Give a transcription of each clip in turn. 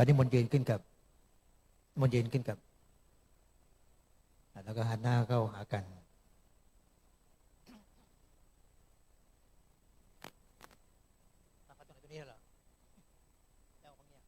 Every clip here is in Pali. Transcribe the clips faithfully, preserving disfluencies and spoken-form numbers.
ตอนนี้มนต์ยืนขึ้นครับ มนต์ยืนขึ้นครับ อ่ะ แล้วก็หันหน้าเข้าหากัน เอาตรงไหน ตรงนี้เหรอ แล้วเอาตรงเนี้ย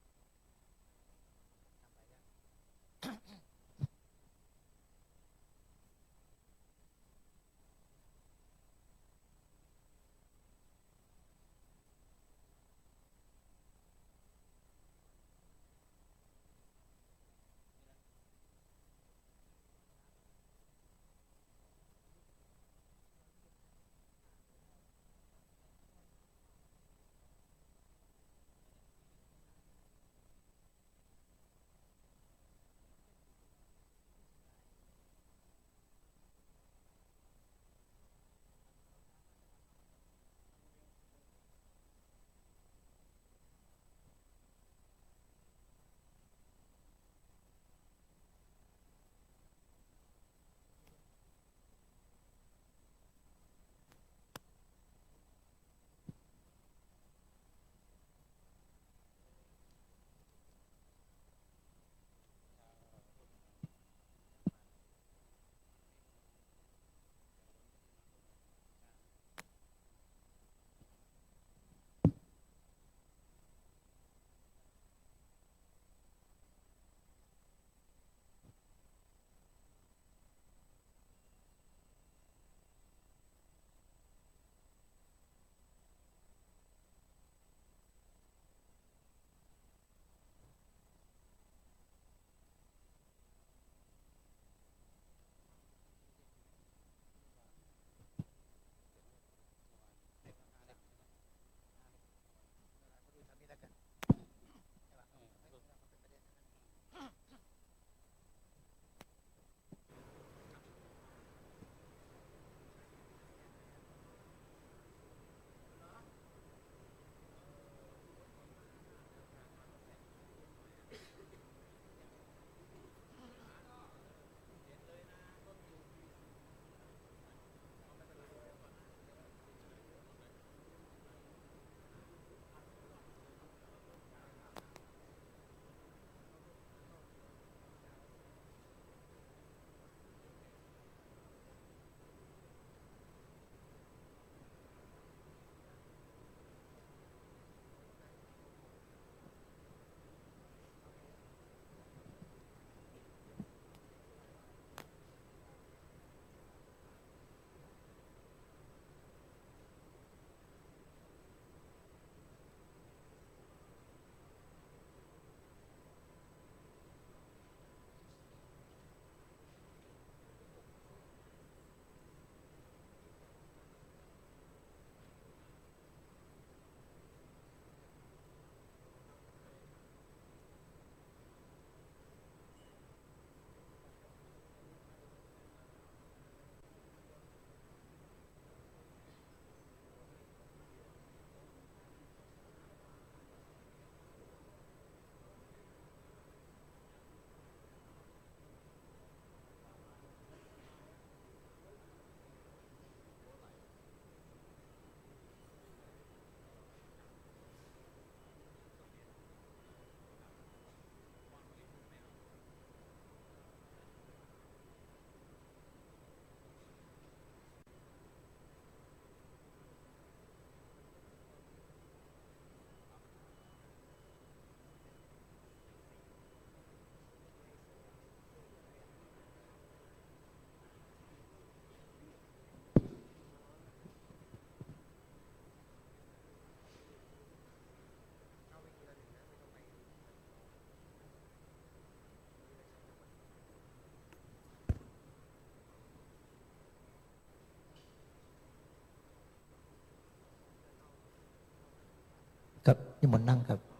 ครับ นิมนต์นั่งครับ เ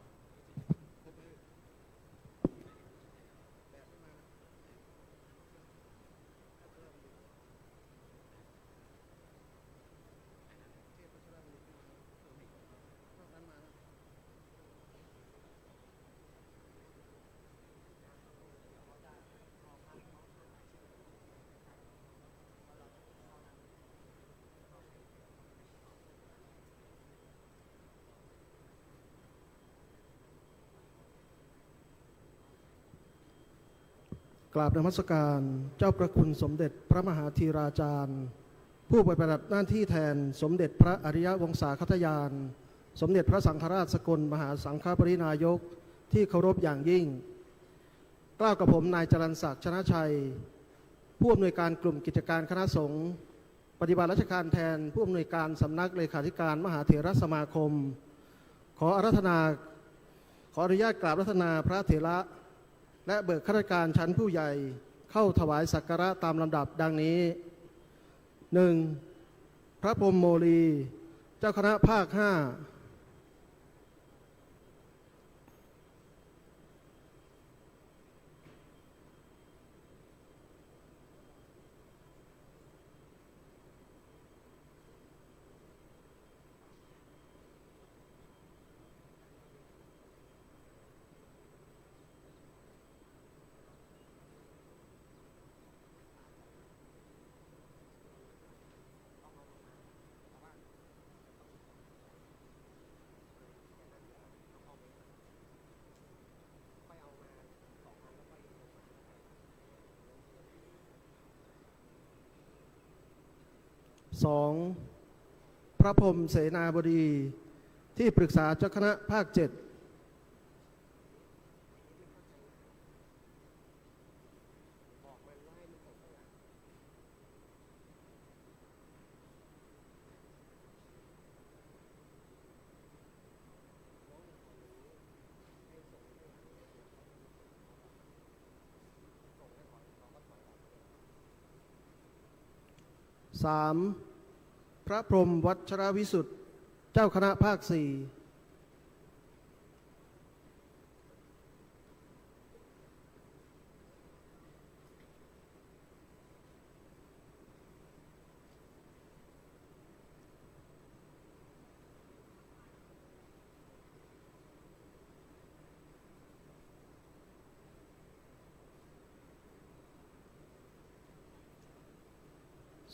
กราบนมัสการเจ้าพระคุณสมเด็จพระมหาธีราจารย์ ผู้ปฏิบัติหน้าที่แทนสมเด็จพระอริยวงศาคตญาณ สมเด็จพระสังฆราชสกลมหาสังฆปริณายกที่เคารพอย่างยิ่ง กล่าวกับผมนายจรัญศักดิ์ ชนะชัย ผู้อำนวยการกลุ่มกิจการคณะสงฆ์ ปฏิบัติราชการแทนผู้อำนวยการสำนักเลขาธิการมหาเถรสมาคม ขออาราธนา ขออนุญาตกราบอาราธนาพระเถระ และเบิกข้าราชการชั้นผู้ใหญ่เข้าถวายสักการะตามลำดับดังนี้ หนึ่ง พระพรหมโมลี เจ้าคณะภาคห้า สอง พระพรหมเสนาบดี ที่ปรึกษาเจ้าคณะภาคเจ็ด สาม พระพรหมวัชรวิสุทธิ์ เจ้าคณะภาคสี่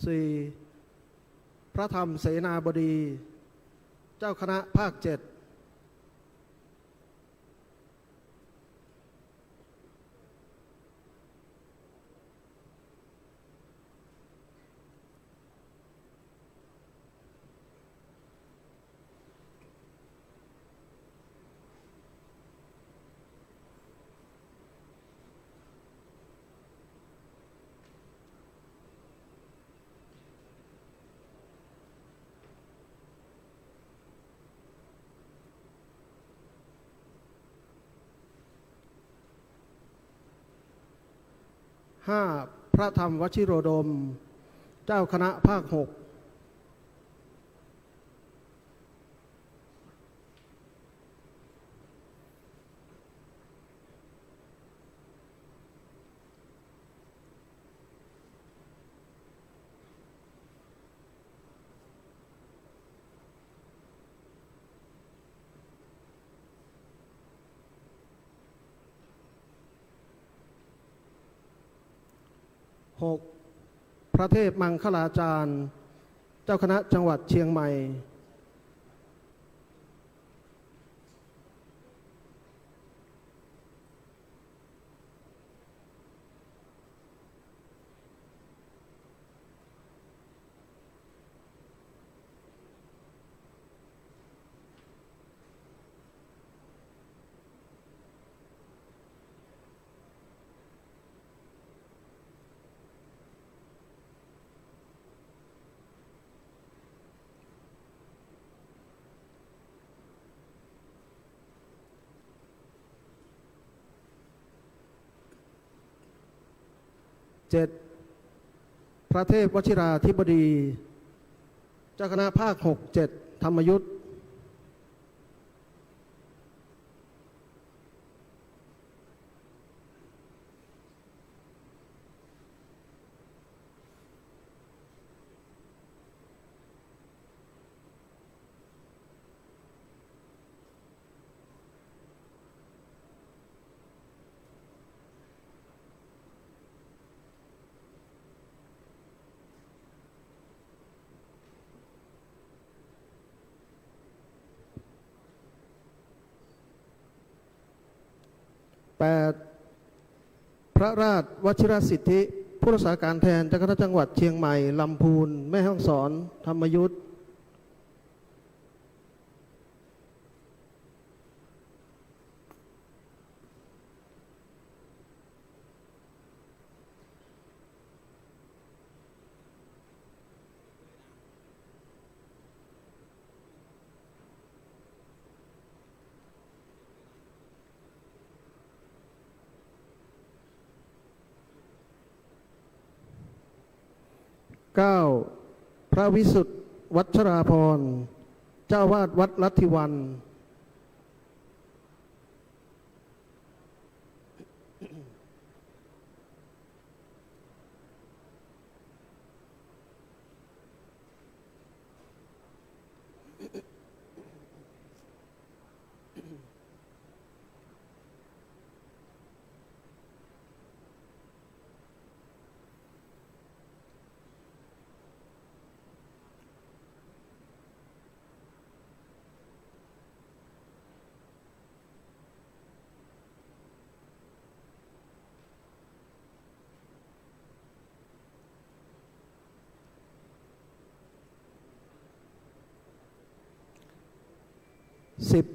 สี่ พระธรรมเสนาบดี เจ้าคณะภาคเจ็ด ห้า พระธรรมวชิโรดม เจ้าคณะภาคหก หก พระเทพมังคลาจารย์ เจ้าคณะจังหวัดเชียงใหม่ เจ็ด พระเทพวชิราธิบดี เจ้าคณะภาคหก เจ็ด ธรรมยุต แปด พ พระราชวชิรสิทธิ ผู้รักษาการแทนเจ้าคณะจังหวัดเชียงใหม่ ลำพูน แม่ฮ่องสอน ธรรมยุทธ เก้า พระวิสุทธิ์วัชราภรณ์ เจ้าอาวาสวัดรัตถิวัน สิบ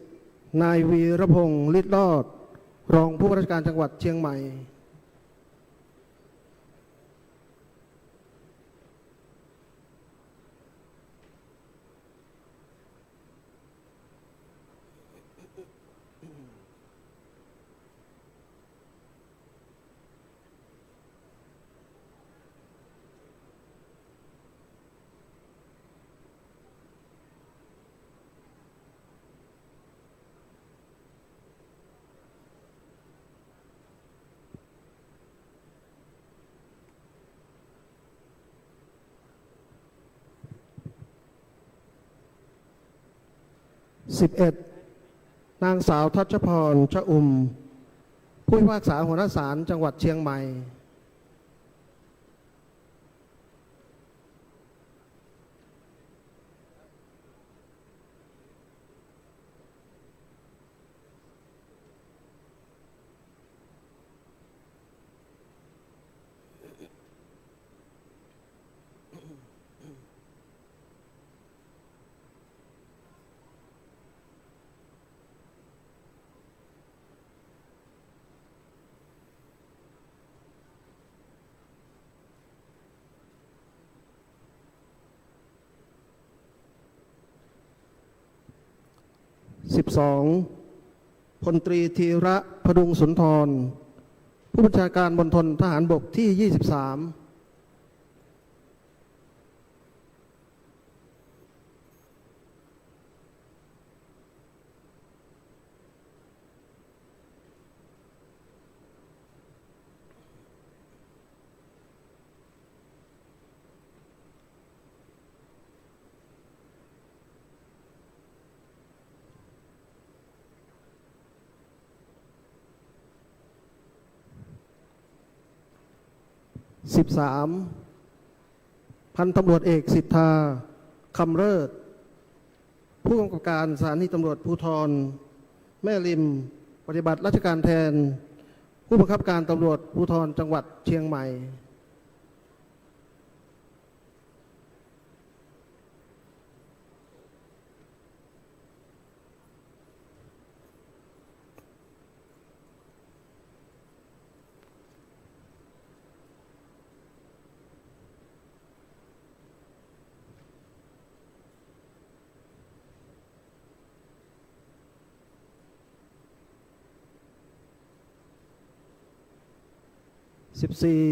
นายวีรพงษ์ ฤทธิ์รอด รองผู้ว่าราชการจังหวัดเชียงใหม่ สิบเอ็ด นางสาวทัชพร ชอุ่ม ผู้พิพากษาหัวหน้าศาลจังหวัดเชียงใหม่ สิบสอง พลตรีธีระ พดุงสุนทร ผู้บัญชาการมณฑลทหารบกที่ ยี่สิบสาม สิบสาม พันตำรวจเอกสิทธา คำเลิศ ผู้กำกับการสถานีตำรวจภูธรแม่ริม ปฏิบัติราชการแทนผู้บังคับการตำรวจภูธรจังหวัดเชียงใหม่ สิบสี่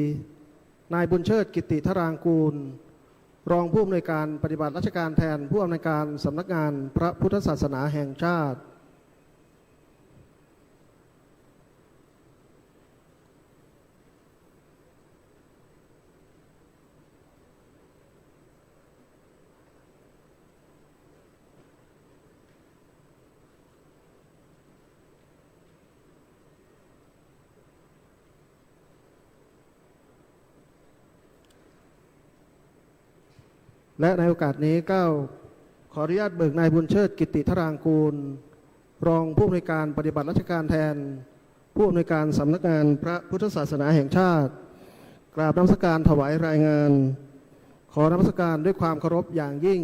นายบุญเชิด กิติธารางกูล รองผู้อำนวยการปฏิบัติราชการแทนผู้อำนวยการสำนักงานพระพุทธศาสนาแห่งชาติ และในโอกาสนี้เกล้าขออนุญาตเบิกนายบุญเชิด กิติธารางกูล รองผู้อำนวยการปฏิบัติราชการแทน ผู้อำนวยการสำนักงานพระพุทธศาสนาแห่งชาติ กราบนมัสการถวายรายงาน ขอนมัสการด้วยความเคารพอย่างยิ่ง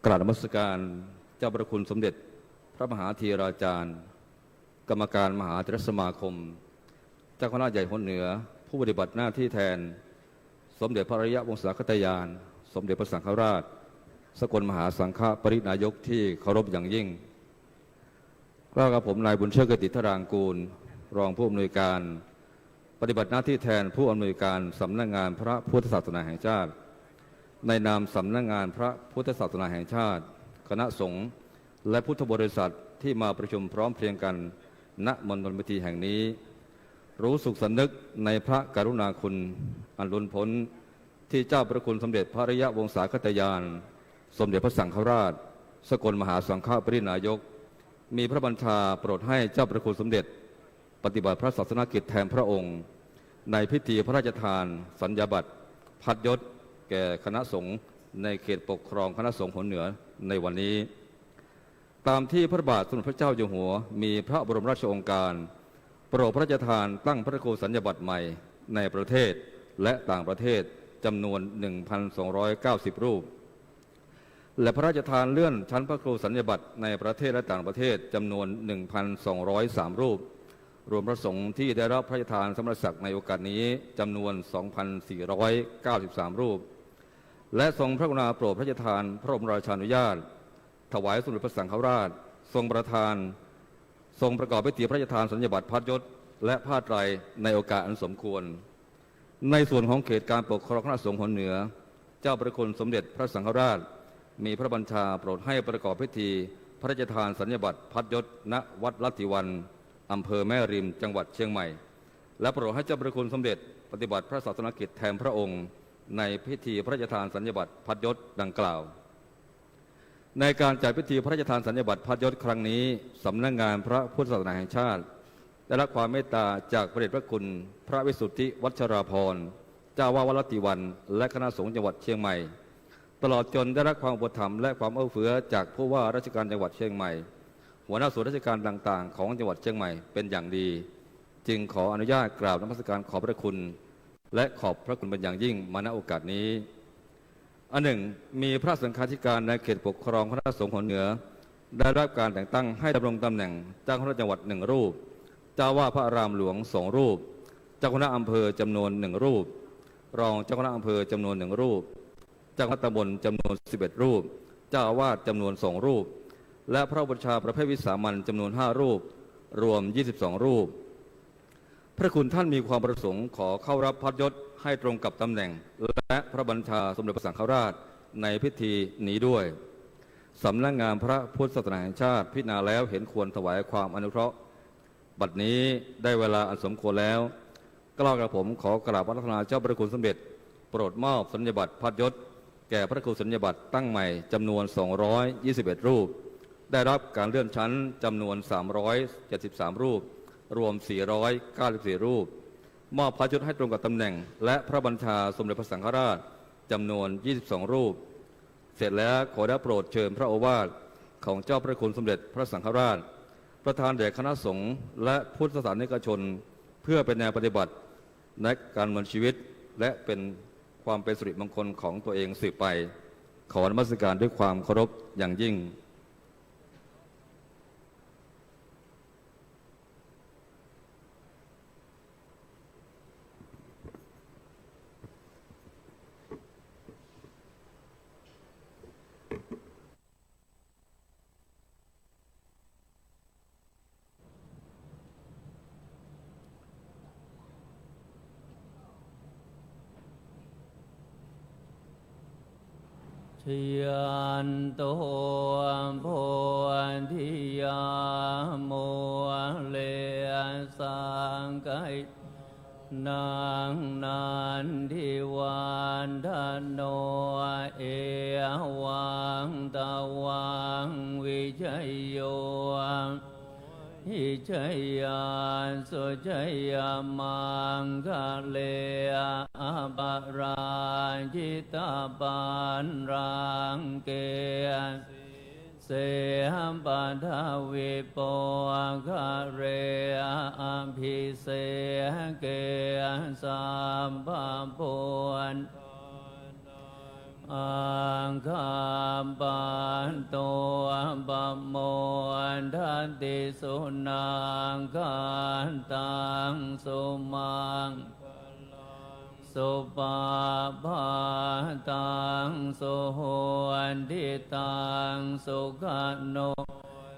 กราบนมัสการเจ้าพระคุณสมเด็จพระมหาเถราจารย์ กรรมการมหาเถรสมาคม เจ้าคณะใหญ่หนเหนือ ผู้ปฏิบัติหน้าที่แทน สมเด็จพระอริยวงศาคตญาณ สมเด็จพระสังฆราช สกลมหาสังฆปริณายกที่เคารพอย่างยิ่ง กล่าวกับผมนายบุญเชิด กติธารางกูล รองผู้อำนวยการ ปฏิบัติหน้าที่แทนผู้อำนวยการสำนักงานพระพุทธศาสนาแห่งชาติ ในนามสำนักงานพระพุทธศาสนาแห่งชาติ คณะสงฆ์ และพุทธบริษัทที่มาประชุมพร้อมเพรียงกัน ณ มณฑลพิธีแห่งนี้ รู้สึกสำนึกในพระกรุณาคุณอันล้นพ้น ที่เจ้าพระคุณสมเด็จพระอริยวงศาคตญาณ สมเด็จพระสังฆราช สกลมหาสังฆปริณายก มีพระบัญชาโปรดให้เจ้าพระคุณสมเด็จ ปฏิบัติพระศาสนกิจแทนพระองค์ ในพิธีพระราชทานสัญญาบัตรพัดยศแก่คณะสงฆ์ในเขตปกครองคณะสงฆ์หนเหนือในวันนี้ ตามที่พระบาทสมเด็จพระเจ้าอยู่หัวมีพระบรมราชโองการ โปรดพระราชทานตั้งพระครูสัญญาบัตรใหม่ในประเทศและต่างประเทศจำนวน หนึ่งพันสองร้อยเก้าสิบ รูป และพระราชทานเลื่อนชั้นพระครูสัญญาบัตรในประเทศและต่างประเทศจำนวน หนึ่งพันสองร้อยสาม รูป รวมพระสงฆ์ที่ได้รับพระราชทานสมณศักดิ์ในโอกาสนี้จำนวน สองพันสี่ร้อยเก้าสิบสาม รูป และทรงพระกรุณาโปรดพระราชทานพระบรมราชานุญาต ถวายสมเด็จพระสังฆราช ทรงประทาน ทรงประกอบพิธีพระราชทานสัญญาบัตรพัดยศ และผ้าไตรในโอกาสอันสมควร ในส่วนของเขตการปกครองคณะสงฆ์หนเหนือ เจ้าพระคุณสมเด็จพระสังฆราช มีพระบัญชาโปรดให้ประกอบพิธีพระราชทานสัญญาบัตรพัดยศ ณ วัดลัทธิวัน อำเภอแม่ริม จังหวัดเชียงใหม่ และโปรดให้เจ้าพระคุณสมเด็จปฏิบัติพระศาสนกิจแทนพระองค์ ในพิธีพระราชทานสัญญาบัตรพัดยศดังกล่าว ในการจัดพิธีพระราชทานสัญญาบัตรพัดยศครั้งนี้ สำนักงานพระพุทธศาสนาแห่งชาติ ได้รับความเมตตาจากพระเดชพระคุณพระวิสุทธิวัชราภรณ์ เจ้าอาวาสวัดลัทธิวัน และคณะสงฆ์จังหวัดเชียงใหม่ ตลอดจนได้รับความอุปถัมภ์และความเอื้อเฟื้อจากผู้ว่าราชการจังหวัดเชียงใหม่ หัวหน้าส่วนราชการต่างๆ ของจังหวัดเชียงใหม่เป็นอย่างดี จึงขออนุญาตกราบนมัสการขอบพระคุณ และขอบพระคุณเป็นอย่างยิ่งมาณโอกาสนี้ อันหนึ่ง มีพระสังฆาธิการในเขตปกครองคณะสงฆ์หนเหนือ ได้รับการแต่งตั้งให้ดำรงตำแหน่งเจ้าคณะจังหวัดหนึ่งรูป เจ้าอาวาสพระอารามหลวงสองรูป เจ้าคณะอำเภอจำนวนหนึ่งรูป รองเจ้าคณะอำเภอจำนวนหนึ่งรูป เจ้าคณะตำบลจำนวนสิบเอ็ดรูป เจ้าอาวาสจำนวนสองรูป และพระอุปัชฌาย์ประเภทวิสามัญจำนวนห้ารูป รวมยี่สิบสองรูป พระคุณท่านมีความประสงค์ขอเข้ารับพัดยศให้ตรงกับตำแหน่ง และพระบัญชาสมเด็จพระสังฆราชในพิธีนี้ด้วย สำนักงานพระพุทธศาสนาแห่งชาติพิจารณาแล้วเห็นควรถวายความอนุเคราะห์ บัดนี้ได้เวลาอันสมควรแล้ว เกล้ากระผมขอกราบอาราธนาเจ้าพระคุณสมเด็จ โปรดมอบสัญญาบัตรพัดยศ แก่พระครูสัญญาบัตรตั้งใหม่จำนวนสองร้อยยี่สิบเอ็ดรูป ได้รับการเลื่อนชั้นจำนวนสามร้อยเจ็ดสิบสามรูป รวมสี่ร้อยเก้าสิบสี่รูป มอบพัดยศให้ตรงกับตำแหน่ง และพระบัญชาสมเด็จพระสังฆราชจำนวนยี่สิบสองรูป เสร็จแล้วขอได้โปรดเชิญพระโอวาทของเจ้าพระคุณสมเด็จพระสังฆราช ประทานแด่คณะสงฆ์และพุทธศาสนิกชน เพื่อเป็นแนวปฏิบัติในการดำเนินชีวิต และเป็นความเป็นสิริมงคลของตัวเองสืบไป ขอนมัสการด้วยความเคารพอย่างยิ่ง Jayanto bodhiyā mūle sakyānaṃ nandivaḍḍhano, evaṃ tvaṃ vijayo Jayassu jayamaṅgale aparājitapallaṅke sīse paṭhavipokkhare abhiseke sabbabuddhānaṃ aggappatto pamodati. Sunakkhattaṃ sumaṅgalaṃ supabhātaṃ suhuṭṭhitaṃ sukhaṇo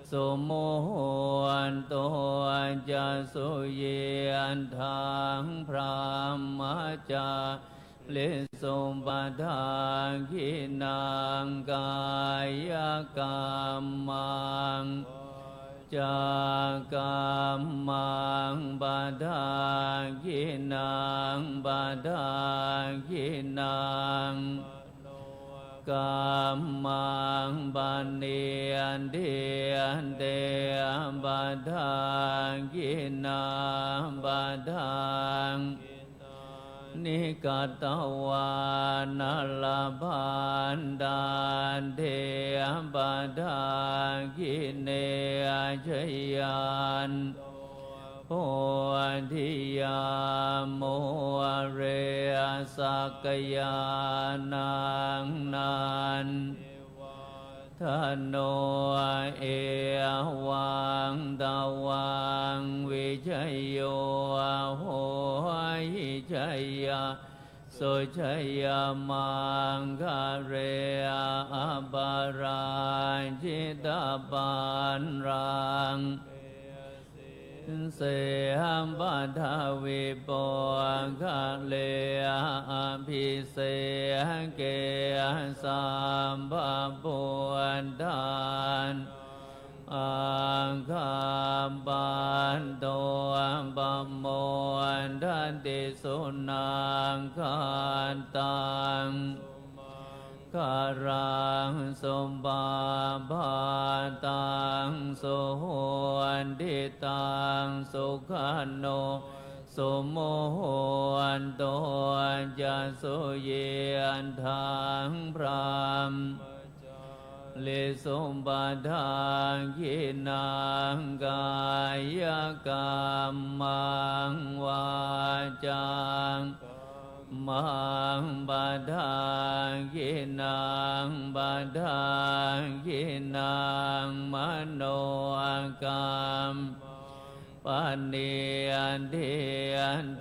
sumuhutto ca suyiṭṭhaṃ brahmacārisu. Padakkhiṇaṃ kāyakammaṃ vācākammaṃ padakkhiṇaṃ padakkhiṇaṃ kammaṃ paṇidhī te padakkhiṇā. Padakkhiṇāni katvāna labhantatthe padakkhiṇe. Jayanto bodhiyā mūle sakyānaṃ nandivaḍḍhano. Evaṃ tvaṃ vijayo hohi jayassu jayamaṅgale aparājitapallaṅke sīse paṭhavipokkhare abhiseke sabbabuddhānaṃ aggappatto pamodati. Sunakkhattaṃ sumaṅgalaṃ supabhātaṃ suhuṭṭhitaṃ sukhaṇo sumuhutto ca suyiṭṭhaṃ brahmacārisu. Padakkhiṇaṃ kāyakammaṃ vācākammaṃ padakkhiṇaṃ padakkhiṇaṃ manokammaṃ paṇidhī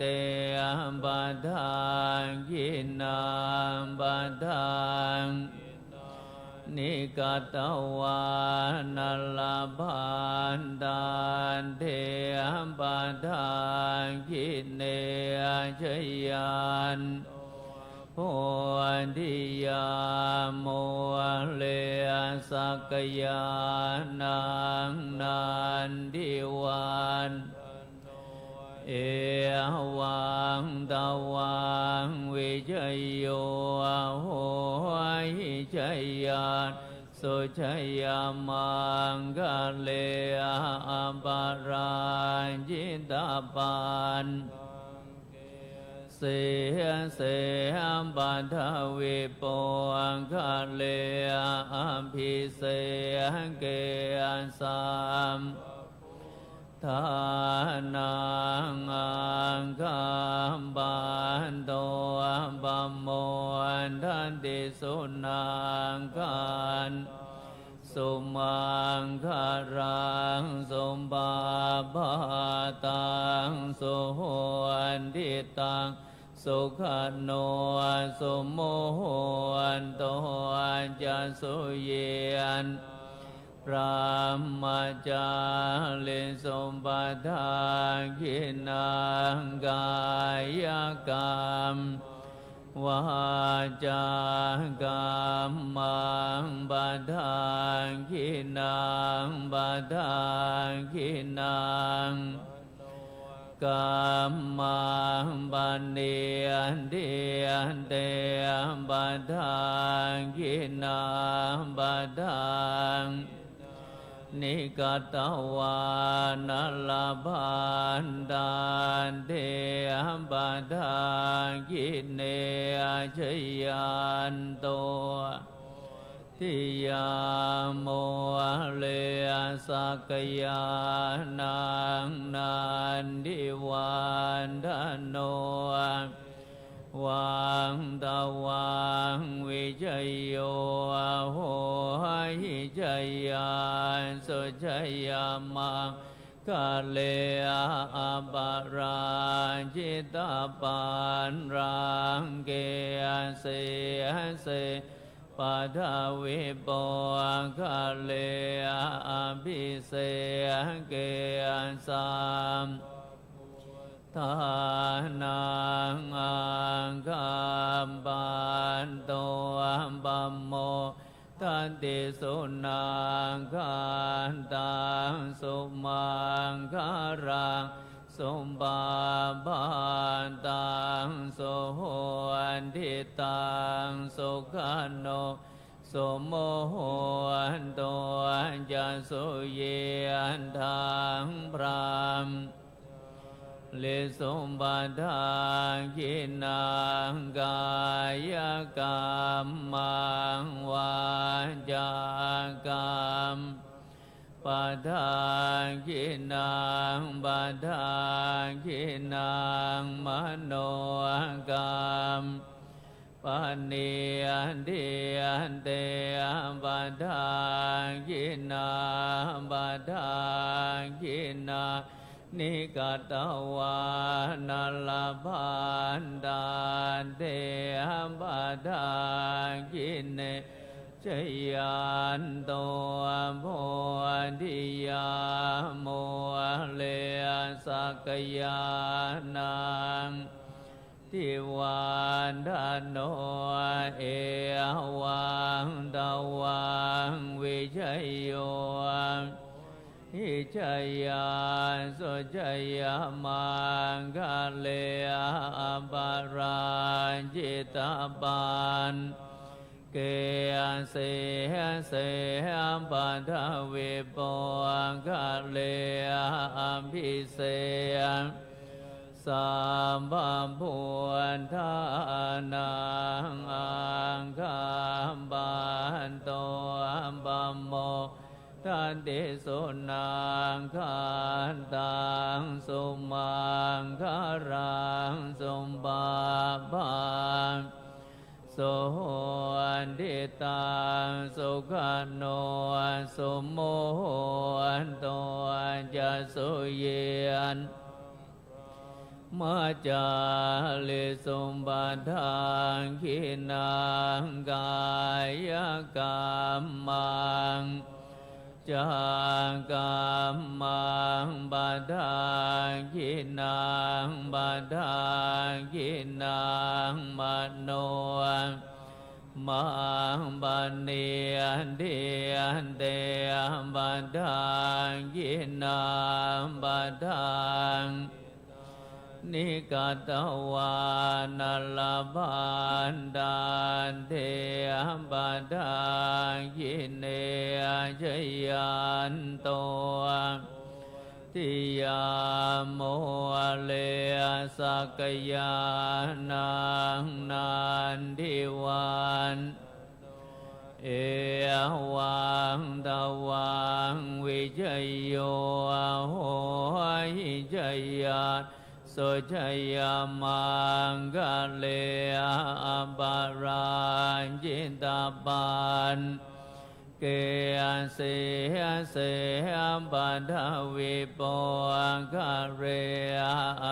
te padakkhiṇā. Padakkhiṇāni katvāna labhantatthe padakkhiṇe. Jayanto bodhiyā mūle sakyānaṃ nandivaḍḍhano. Evaṃ tvaṃ vijayo hohi jayassu jayamaṅgale aparājitapallaṅke sīse paṭhavipokkhare abhiseke sabbabuddhānaṃ aggappatto pamodati. Sunakkhattaṃ sumaṅgalaṃ supabhātaṃ suhuṭṭhitaṃ sukhaṇo sumuhutto ca suyiṭṭhaṃ brahmacārisu. Padakkhiṇaṃ kāyakammaṃ vācākammaṃ padakkhiṇaṃ padakkhiṇaṃ kammaṃ paṇidhī te padakkhiṇā. Padakkhiṇāni ni katvāna labhantatthe padakkhiṇe. Jayanto bodhiyā mūle sakyānaṃ nandivaḍḍhano, evaṃ tvaṃ vijayo hohi jayassu jayamaṅgale. Aparājitapallaṅke sīse paṭhavipokkhare abhiseke sabbabuddhānaṃ aggappatto pamodati. Sunakkhattaṃ sumaṅgalaṃ supabhātaṃ suhuṭṭhitaṃ sukhaṇo sumuhutto ca suyiṭṭhaṃ brahmamārisuṃ. Padakkhiṇaṃ kāyakammaṃ vācākammaṃ padakkhiṇaṃ padakkhiṇaṃ manokammaṃ paṇidhī te padakkhiṇā. Padakkhiṇāni katvāna labhantatthe padakkhiṇe. Jayanto bodhiyā mūle sakyānaṃ nandivaḍḍhano, evaṃ tvaṃ vijayo hohi jayassu jayamaṅgale. Aparājitapallaṅke sīse paṭhavipokkhare abhiseke sabbabuddhānaṃ aggappatto pamodati. Sunakkhattaṃ sumaṅgalaṃ supabhātaṃ suhuṭṭhitaṃ sukhaṇo sumuhutto ca suyiṭṭhaṃ brahmacārisu. Padakkhiṇaṃ kāyakammaṃ vācākammaṃ padakkhiṇaṃ padakkhiṇaṃ manokammaṃ paṇidhī te padakkhiṇā. Padakkhiṇāni katvāna labhantatthe padakkhiṇe. Jayanto bodhiyā mūle sakyānaṃ nandivaḍḍhano, evaṃ tvaṃ vijayo hohi jayassu jayamaṅgale. Aparājitapallaṅke sīse paṭhavipokkhare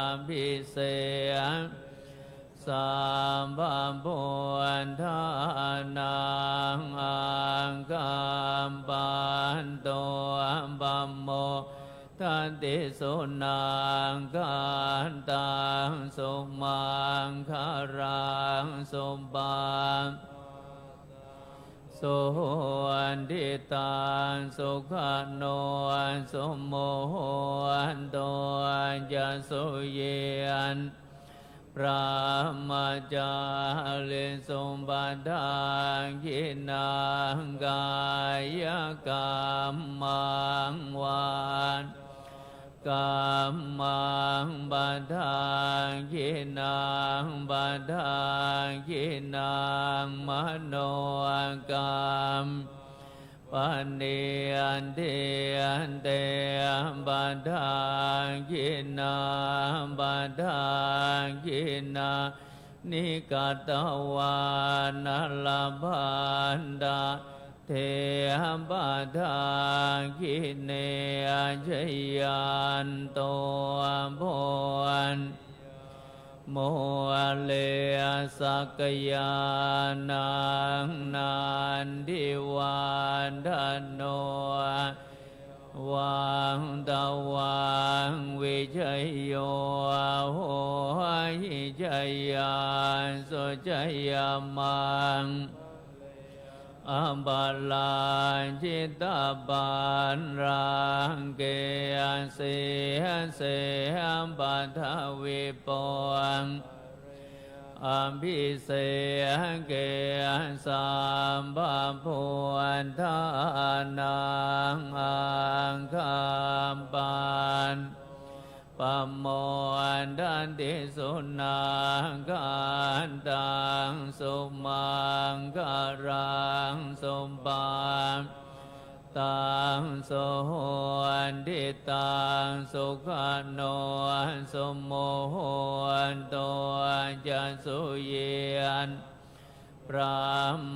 abhiseke sabbabuddhānaṃ aggappatto pamodati. Sunakkhattaṃ sumaṅgalaṃ supabhātaṃ suhuṭṭhitaṃ sukhaṇo sumuhutto ca suyiṭṭhaṃ brahmacārisu padakkhiṇaṃ kāyakammaṃ vā kammaṃ padakkhiṇaṃ padakkhiṇaṃ manokammaṃ paṇidhī te padakkhiṇā padakkhiṇāni katvāna labhantatthe padakkhiṇe jayanto bodhiyā mūle sakyānaṃ nandivaḍḍhano evaṃ tvaṃ vijayo hohi jayassu jayamaṅgale aparājitapallaṅke sīse paṭhavipokkhare abhiseke sabbabuddhānaṃ aggappatto pamodati. Sunakkhattaṃ sumaṅgalaṃ supabhātaṃ suhuṭṭhitaṃ sukhaṇo sumuhutto ca suyiṭṭhaṃ brahmacārisu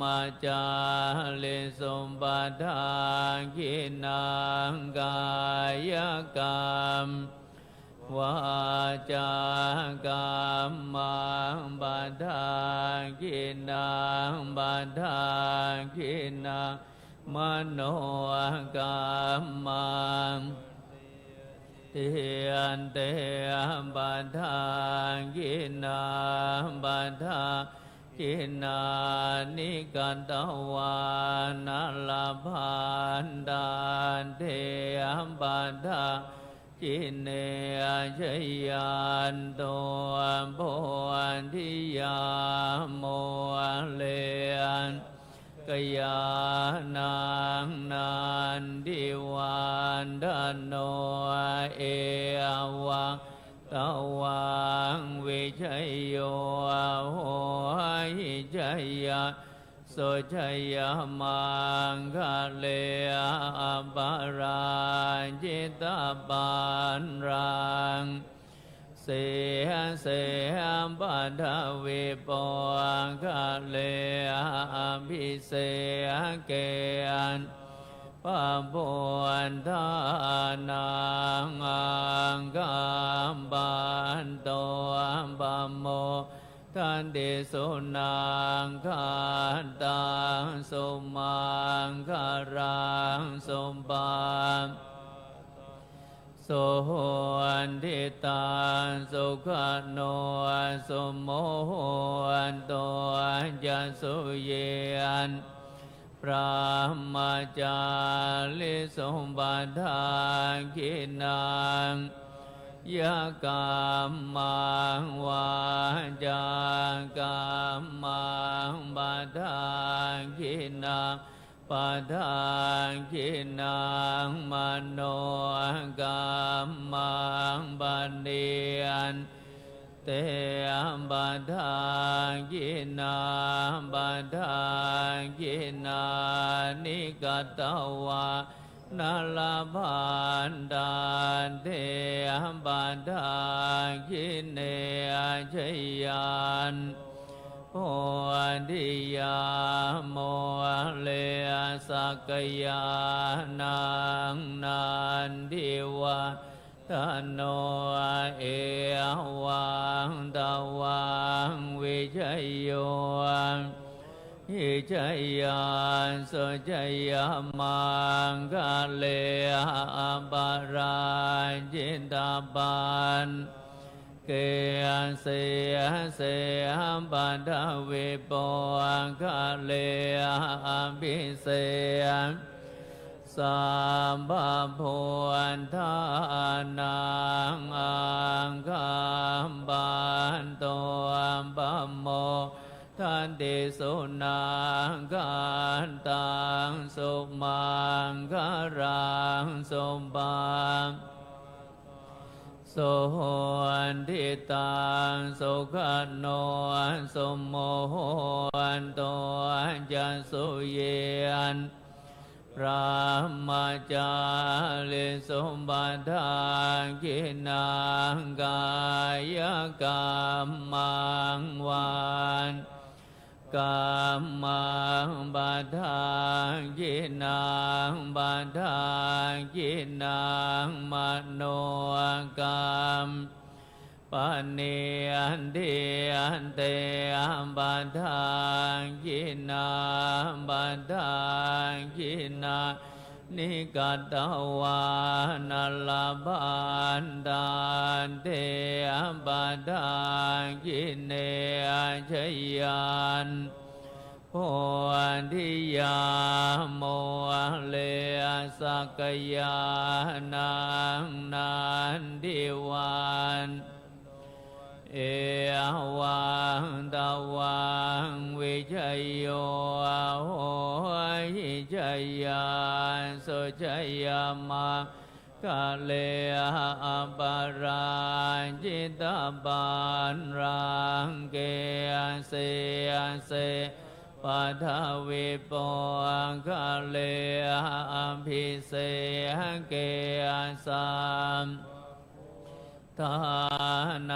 padakkhiṇaṃ kāyakammaṃ vācākammaṃ padakkhiṇaṃ padakkhiṇaṃ manokammaṃ paṇidhī te padakkhiṇā padakkhiṇāni katvāna labhantatthe padakkhiṇe jayanto bodhiyā mūle sakyānaṃ nandivaḍḍhano evaṃ tvaṃ vijayo hohi jayassu jayamaṅgale aparājitapallaṅke sīse paṭhavipokkhare abhiseke sabbabuddhānaṃ aggappatto pamodati. Sunakkhattaṃ sumaṅgalaṃ supabhātaṃ suhuṭṭhitaṃ sukhaṇo sumuhutto ca suyiṭṭhaṃ brahmacārisu padakkhiṇaṃ kāyakammaṃ vācākammaṃ padakkhiṇaṃ padakkhiṇaṃ manokammaṃ paṇidhī te padakkhiṇā padakkhiṇāni katvāna labhantatthe padakkhiṇe jayanto bodhiyā mūle sakyānaṃ nandivaḍḍhano evaṃ tvaṃ vijayo hohi jayassu jayamaṅgale aparājitapallaṅke sīse paṭhavipokkhare abhiseke sabbabuddhānaṃ aggappatto Dati sunakkhattaṃ sumaṅgalaṃ supabhātaṃ suhuṭṭhitaṃ sukhaṇo sumuhutto ca suyiṭṭhaṃ brahmacārisu padakkhiṇaṃ kāyakammaṃ vācā kammaṃ padakkhiṇaṃ padakkhiṇaṃ manokammaṃ paṇidhī te padakkhiṇā padakkhiṇā ni katvāna labhantatthe padakkhiṇe jayanto bodhiyā mūle sakyānaṃ nandivaḍḍhano evaṃ tvaṃ vijayo hohi jayassu jayamaṅgale aparājitapallaṅke sīse paṭhavipokkhare abhiseke sabba buddhānaṃ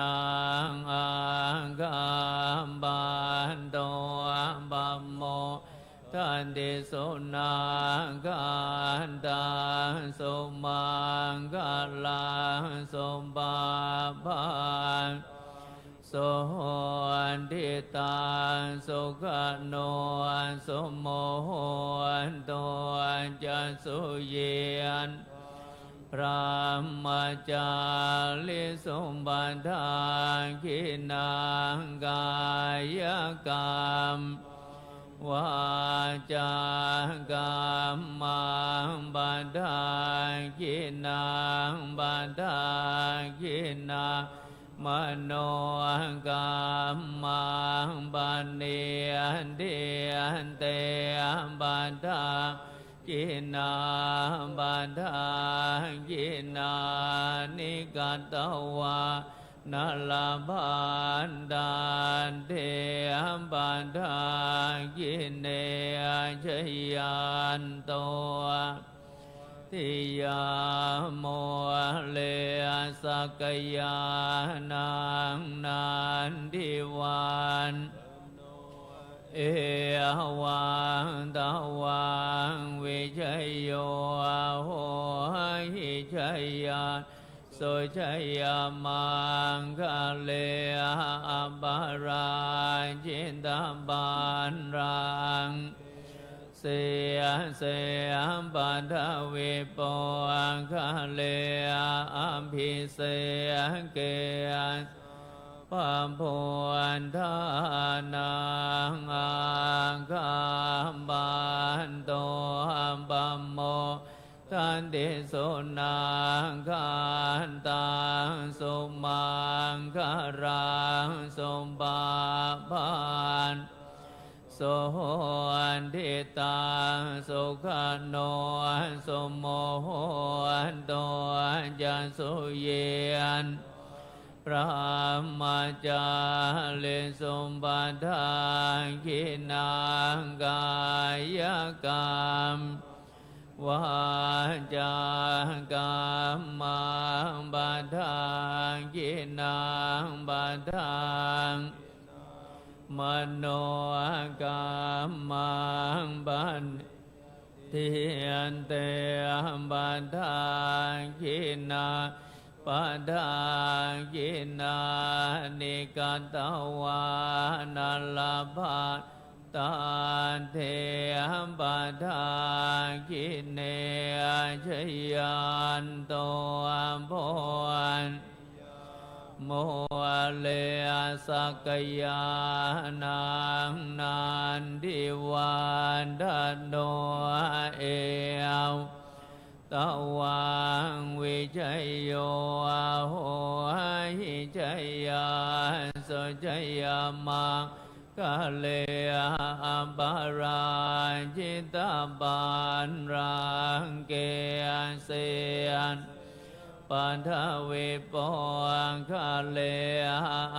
aggappatto pamodati. Sunakkhattaṃ sumaṅgalaṃ supabhātaṃ suhuṭṭhitaṃ sukhaṇo sumuhutto ca suyiṭṭhaṃ brahmacārisu padakkhiṇaṃ kāyakammaṃ vācākammaṃ padakkhiṇaṃ padakkhiṇaṃ manokammaṃ paṇidhī te padakkhiṇā padakkhiṇāni katvāna labhantatthe padakkhiṇe jayanto bodhiyā mūle sakyānaṃ nandivaḍḍhano evaṃ tvaṃ vijayo hohi jayassu jayamaṅgale aparājitapallaṅke sīse paṭhavipokkhare abhiseke sabbabuddhānaṃ aggappatto pamodati. Sunakkhattaṃ sumaṅgalaṃ supabhātaṃ suhuṭṭhitaṃ sukhaṇo sumuhutto ca suyiṭṭhaṃ brahmacārisu padakkhiṇaṃ kāyakammaṃ vācākammaṃ padakkhiṇaṃ padakkhiṇā manokammaṃ paṇidhī te padakkhiṇā padakkhiṇāni katvāna labhantatthe padakkhiṇe jayanto bodhiyā mūle sakyānaṃ nandivaḍḍhano evaṃ tvaṃ vijayo hohi jayassu jayamaṅgale mahānāgare aparājitapallaṅke sīse paṭhavipokkhare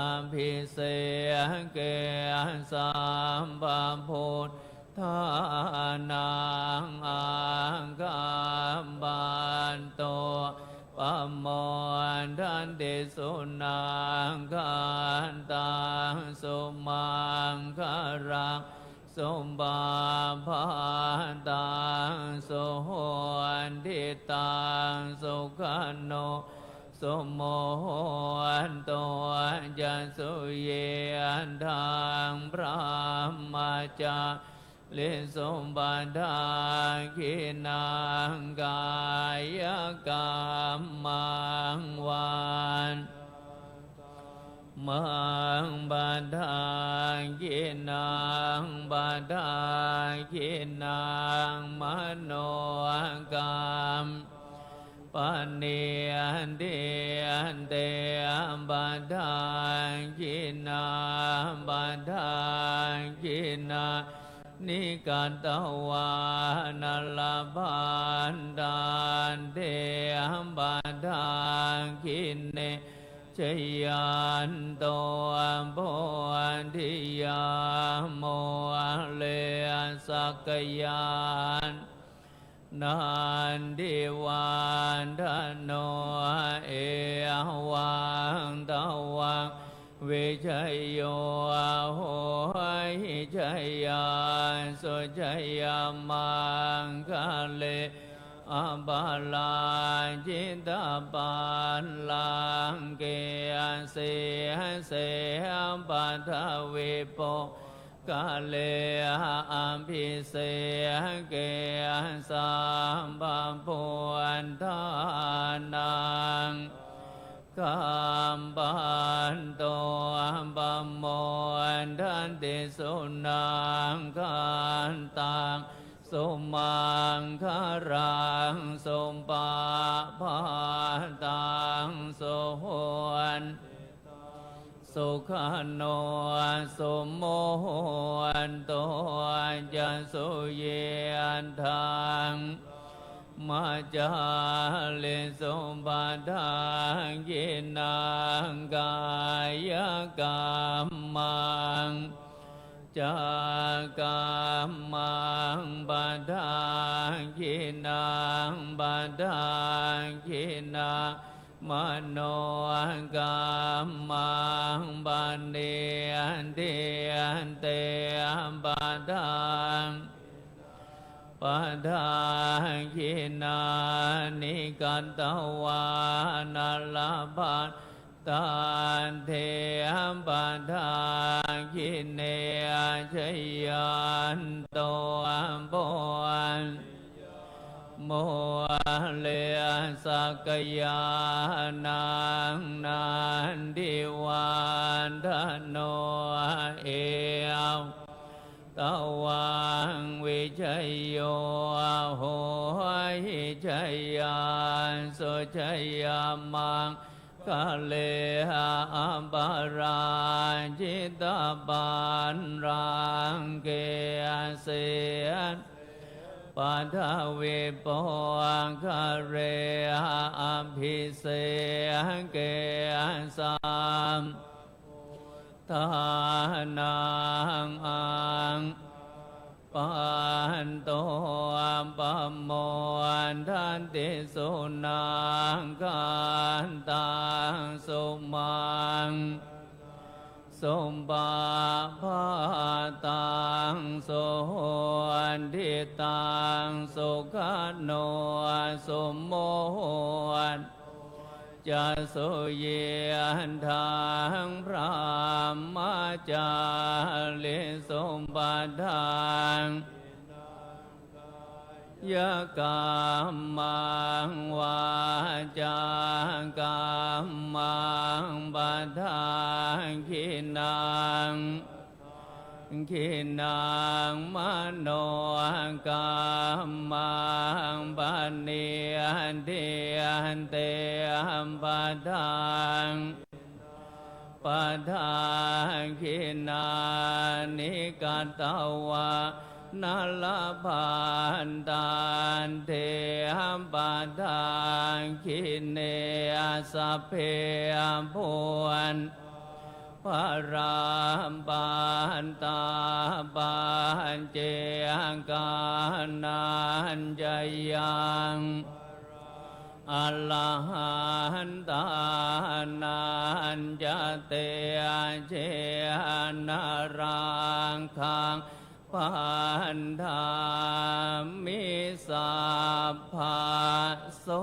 abhiseke sabbabuddhānaṃ aggappatto pamodati. Sunakkhattaṃ sumaṅgalaṃ supabhātaṃ suhuṭṭhitaṃ sukhaṇo sumuhutto ca suyiṭṭhaṃ brahmacārisu. Padakkhiṇaṃ kāyakammaṃ vā maṃ padakkhiṇaṃ padakkhiṇaṃ manokammaṃ paṇidhī te padakkhiṇā padakkhiṇāni katvāna labhantatthe padakkhiṇe. Jayanto bodhiyā mūle sakyānaṃ nandivaḍḍhano evaṃ tvaṃ vijayo hohi jayassu jayamaṅgale aparājitapallaṅke sīse paṭhavipokkhare abhiseke sabbabuddhānaṃ aggappatto pamodati. Sunakkhattaṃ sumaṅgalaṃ supabhātaṃ suhuṭṭhitaṃ sukhaṇo sumuhutto ca suyiṭṭhaṃ brahmacārisu. Padakkhiṇaṃ kāyakammaṃ vācākammaṃ padakkhiṇaṃ padakkhiṇaṃ manokammaṃ paṇidhī te padakkhiṇā padakkhiṇāni katvāna labhantatthe padakkhiṇe. Jayanto bodhiyā mūle sakyānaṃ nandivaḍḍhano evaṃ tvaṃ vijayo hohi jayassu jayamaṅgale aparājitapallaṅke sīse paṭhavipokkhare abhiseke sabba buddhānaṃ aggappatto pamodati. Sunakkhattaṃ sumaṅgalaṃ supabhātaṃ suhuṭṭhitaṃ sukhaṇo sumuhutto ca suyiṭṭhaṃ brahmacārisu. Padakkhiṇaṃ kāyakammaṃ vācākammaṃ padakkhiṇaṃ padakkhiṇaṃ manokammaṃ paṇidhī te padakkhiṇā padakkhiṇāni katvāna labhantatthe padakkhiṇe. Sabbe buddhā balappattā paccekānañca yaṃ arahantānañca tejena rakkhaṃ bandhāmi sabbaso.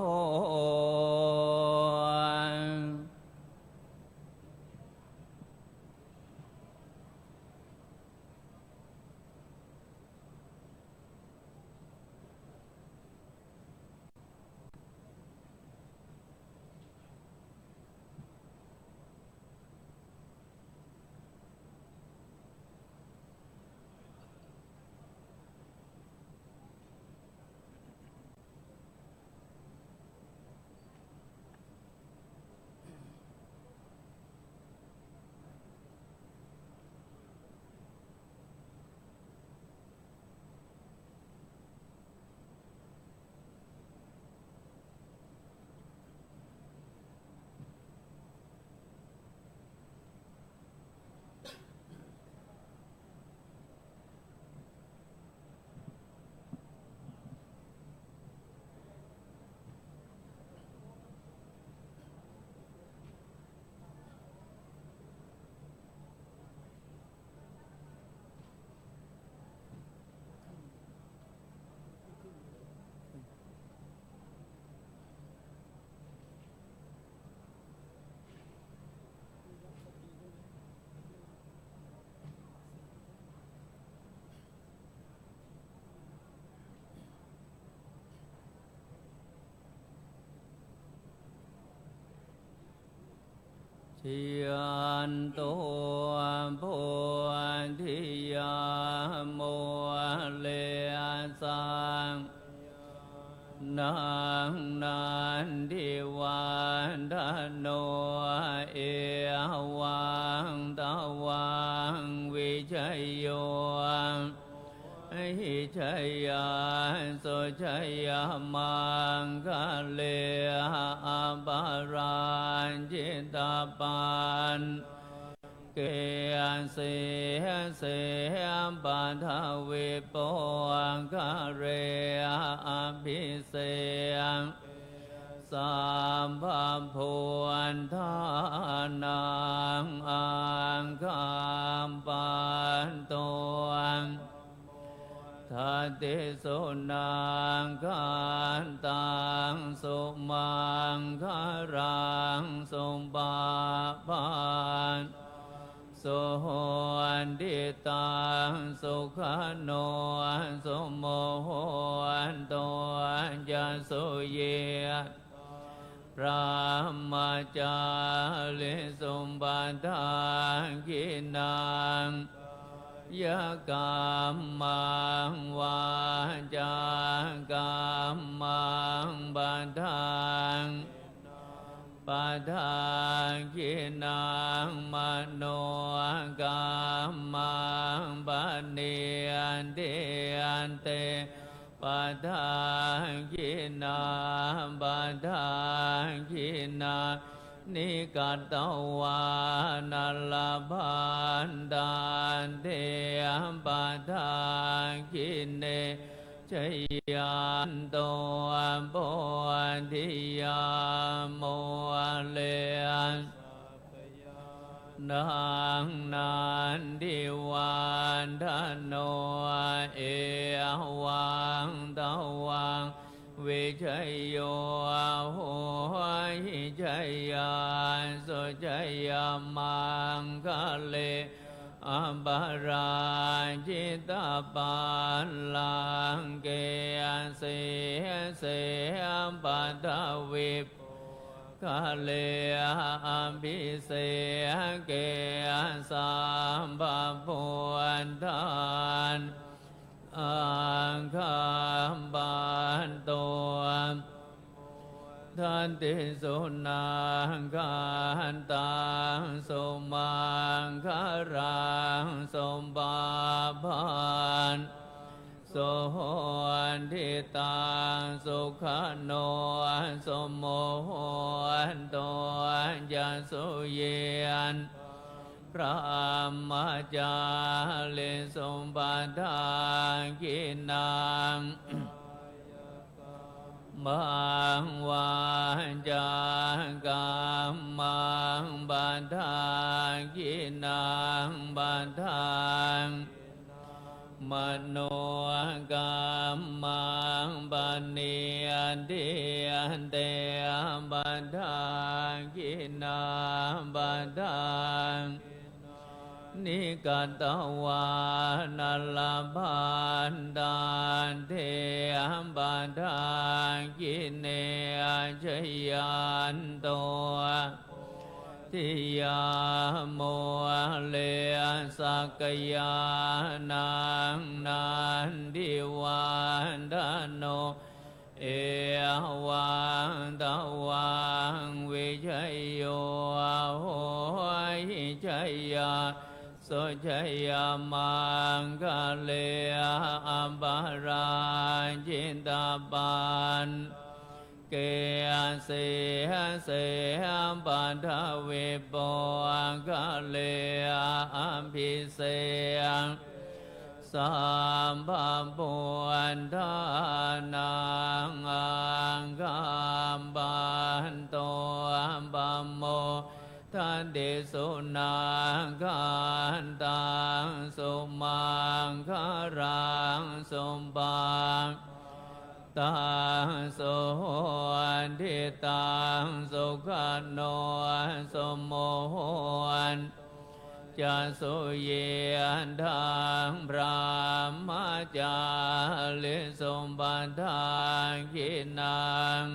Jayanto bodhiyā mūle sakyānaṃ nandivaḍḍhano, evaṃ tvaṃ vijayo hohi jayassu jayamaṅgale, aparājitapallaṅke sīse paṭhavipokkhare, abhise sabbabuddhānaṃ aggappatto pamodati. Sunakkhattaṃ sumaṅgalaṃ supabhātaṃ suhuṭṭhitaṃ, sukhaṇo sumuhutto ca suyiṭṭhaṃ brahmacārisu. Padakkhiṇaṃ kāyakammaṃ vācākammaṃ padakkhiṇaṃ, padakkhiṇaṃ manokammaṃ paṇidhī te padakkhiṇā. Padakkhiṇāni katvāna labhantatthe padakkhiṇe. Jayanto bodhiyā mūle sakyānaṃ nandivaḍḍhano, evaṃ tvaṃ vijayo hohi jayassu jayamaṅgale, aparājitapallaṅke sīse paṭhavipokkhare, abhiseke sabbabuddhānaṃ aggappatto Satisunāgataṃ sumaṅgalaṃ supabhātaṃ suhuṭṭhitaṃ sukhaṇo sumuhutto ca suyiṭṭhaṃ brahmacārisu. Padakkhiṇaṃ kāyakammaṃ vācākammaṃ padakkhiṇaṃ padakkhiṇaṃ manokammaṃ paṇidhī te padakkhiṇā padakkhiṇāni katvāna labhantatthe padakkhiṇe. Jayanto bodhiyā mūle sakyānaṃ nandivaḍḍhano evaṃ tvaṃ vijayo hohi jayassu jayamaṅgale. Aparājitapallaṅke sīse paṭhavipokkhare abhise sabbabuddhānaṃ aggappatto pamodati. Sunakkhattaṃ sumaṅgalaṃ supabhātaṃ suhuṭṭhitaṃ sukhaṇo sumuhutto ca suyiṭṭhaṃ brahmacārisu. Padakkhiṇaṃ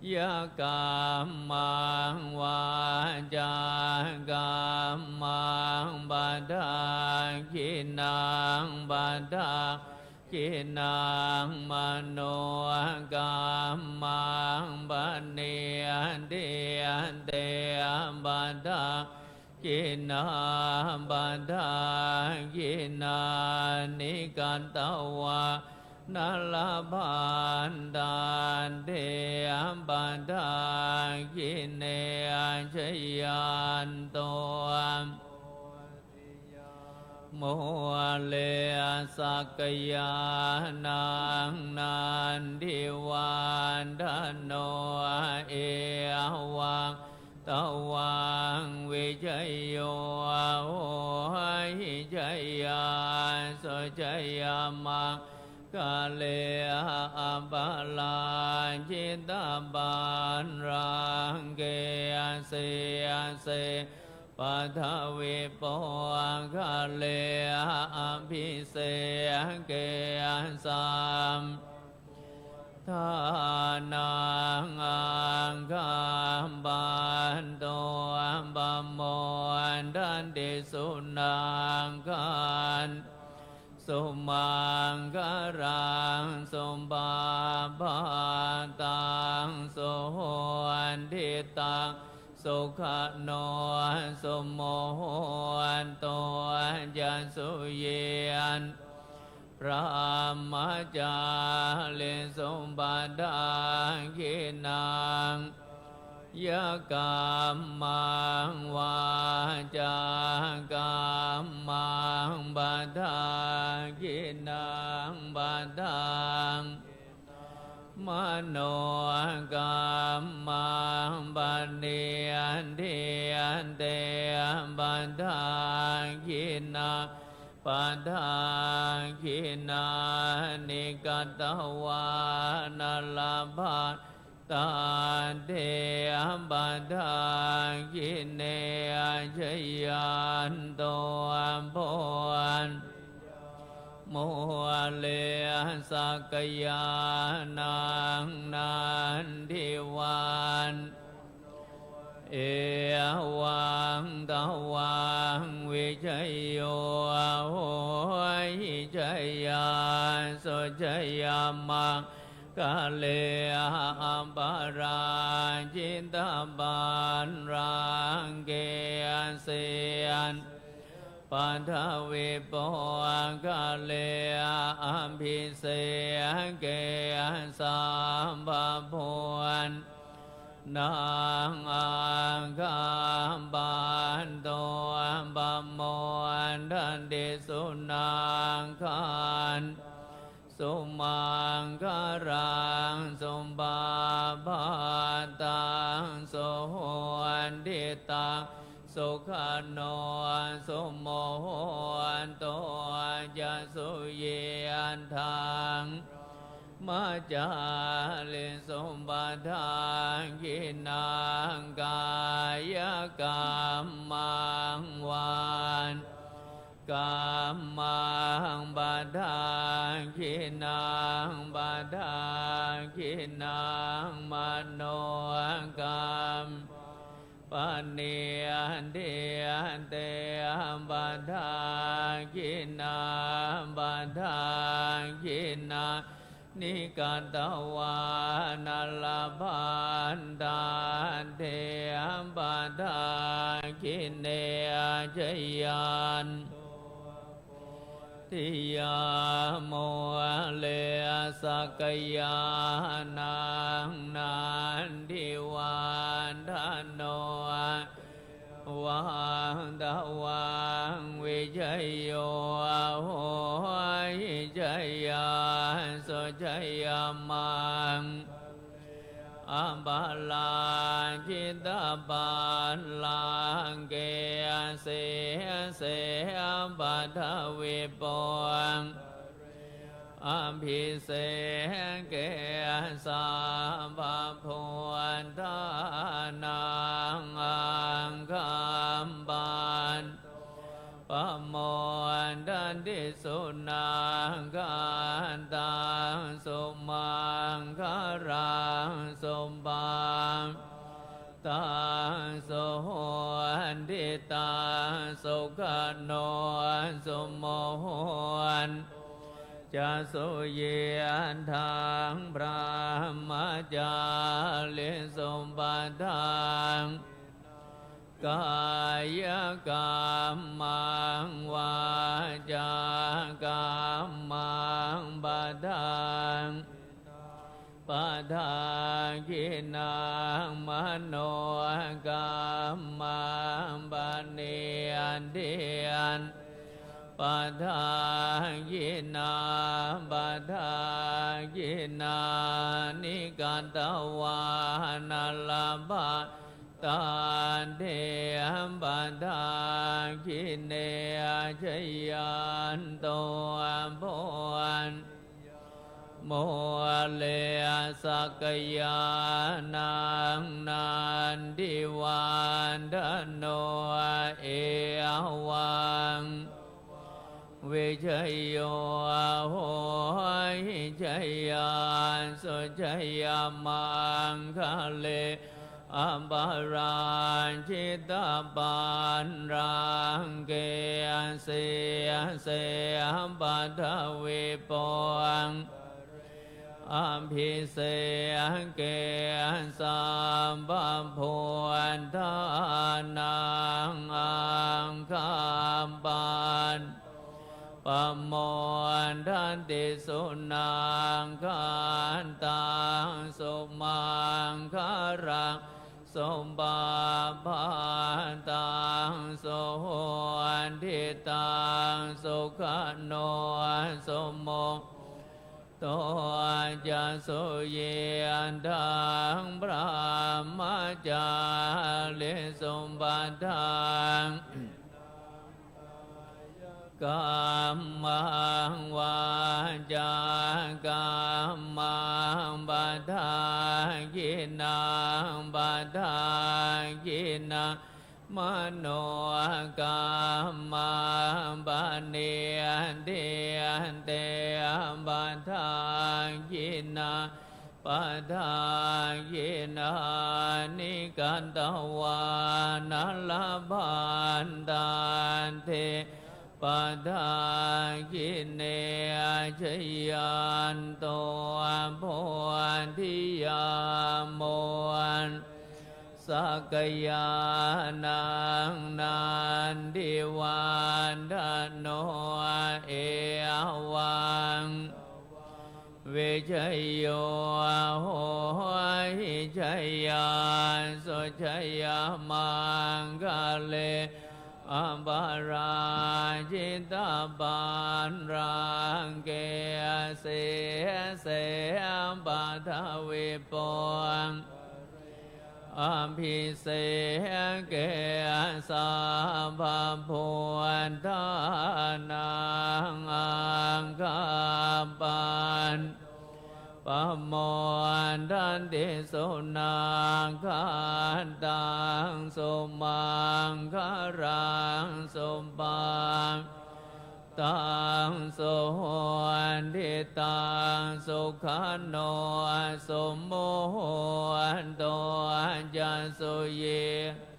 kāyakammaṃ vācākammaṃ padakkhiṇaṃ padakkhiṇaṃ manokammaṃ paṇidhī te padakkhiṇā padakkhiṇāni katvāna labhantatthe padakkhiṇe. Jayanto bodhiyā mūle sakyānaṃ nandivaḍḍhano evaṃ tvaṃ vijayo hohi jayassu jayamaṅgale. Aparājitapallaṅke sīse paṭhavipokkhare abhiseke sabbabuddhānaṃ aggappatto pamodati. Sunakkhattaṃ sumaṅgalaṃ supabhātaṃ suhuṭṭhitaṃ sukhaṇo sumuhutto ca suyiṭṭhaṃ brahmacārisu. Padakkhiṇaṃ kāyakammaṃ vācākammaṃ padakkhiṇaṃ padakkhiṇaṃ manokammaṃ paṇidhī te padakkhiṇā padakkhiṇāni katvāna labhantatthe padakkhiṇe. Jayanto bodhiyā mūle sakyānaṃ nandivaḍḍhano evaṃ tvaṃ vijayo hohi jayassu jayamaṅgale. kale aparājitapallaṅke sīse paṭhavipokkhare abhiseke sabbabuddhānaṃ aggappatto pamodati. Sunakkhattaṃ sumaṅgalaṃ supabhātaṃ suhuṭṭhitaṃ sukhaṇo sumuhutto ca suyiṭṭhaṃ brahmacārisu. Padakkhiṇaṃ kāyakammaṃ vā kammaṃ padakkhiṇaṃ padakkhiṇaṃ manokammaṃ paṇidhī te padakkhiṇā padakkhiṇāni katvāna labhantatthe padakkhiṇe. Jayanto bodhiyā mūle sakyānaṃ nandivaḍḍhano evaṃ tvaṃ vijayo hohi jayassu jayamaṅgale aparājitapallaṅke sīse paṭhavipokkhare abhiseke sabbabuddhānaṃ aggappatto pamodati. Sunakkhattaṃ sumaṅgalaṃ supabhātaṃ suhuṭṭhitaṃ sukhaṇo sumuhutto ca suyiṭṭhaṃ brahmacārisu. Padakkhiṇaṃ kāyakammaṃ vācākammaṃ padakkhiṇaṃ padakkhiṇaṃ manokammaṃ paṇidhī te padakkhiṇā padakkhiṇāni katvāna labhantatthe padakkhiṇe. Jayanto bodhiyā mūle sakyānaṃ nandivaḍḍhano evaṃ tvaṃ vijayo hohi jayassu jayamaṅgale aparājitapallaṅke sīse paṭhavipokkhare abhiseke sabbabuddhānaṃ aggappatto pamodati. Sunakkhattaṃ sumaṅgalaṃ supabhātaṃ suhuṭṭhitaṃ sukhaṇo sumuhutto ca suyiṭṭhaṃ brahmacārisu. Padakkhiṇaṃ kāyakammaṃ vācākammaṃ padakkhiṇaṃ padakkhiṇaṃ manokammaṃ paṇidhī te padakkhiṇā padakkhiṇāni katvāna labhantatthe padakkhiṇe. Jayanto bodhiyā mūle sakyānaṃ nandivaḍḍhano, evaṃ vijayo hohi jayassu jayamaṅgale, aparājitapallaṅke sīse paṭhavipokkhare, abhiseke sabbabuddhānaṃ aggappatto pamodati. Sunakkhattaṃ sumaṅgalaṃ supabhātaṃ suhuṭṭhitaṃ, sukhaṇo sumuhutto ca suyiṭṭhaṃ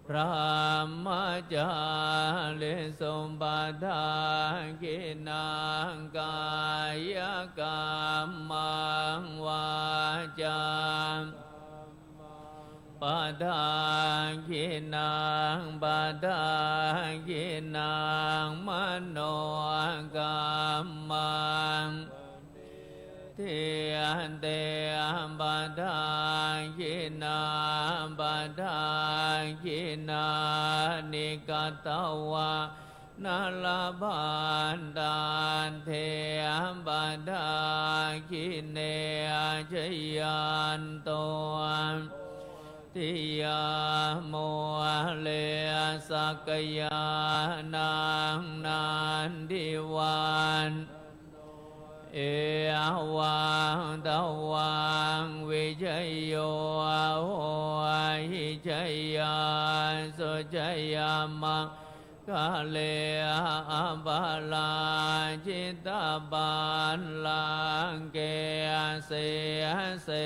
brahmacārisu. Padakkhiṇaṃ kāyakammaṃ vācā padakkhiṇaṃ, padakkhiṇaṃ manokammaṃ, paṇidhī te padakkhiṇā, padakkhiṇāni katvāna labhantatthe padakkhiṇe. Jayanto bodhiyā mūle sakyānaṃ nandivaḍḍhano, evaṃ tvaṃ vijayo hohi jayassu jayamaṅ gale, aparājitapallaṅke sīse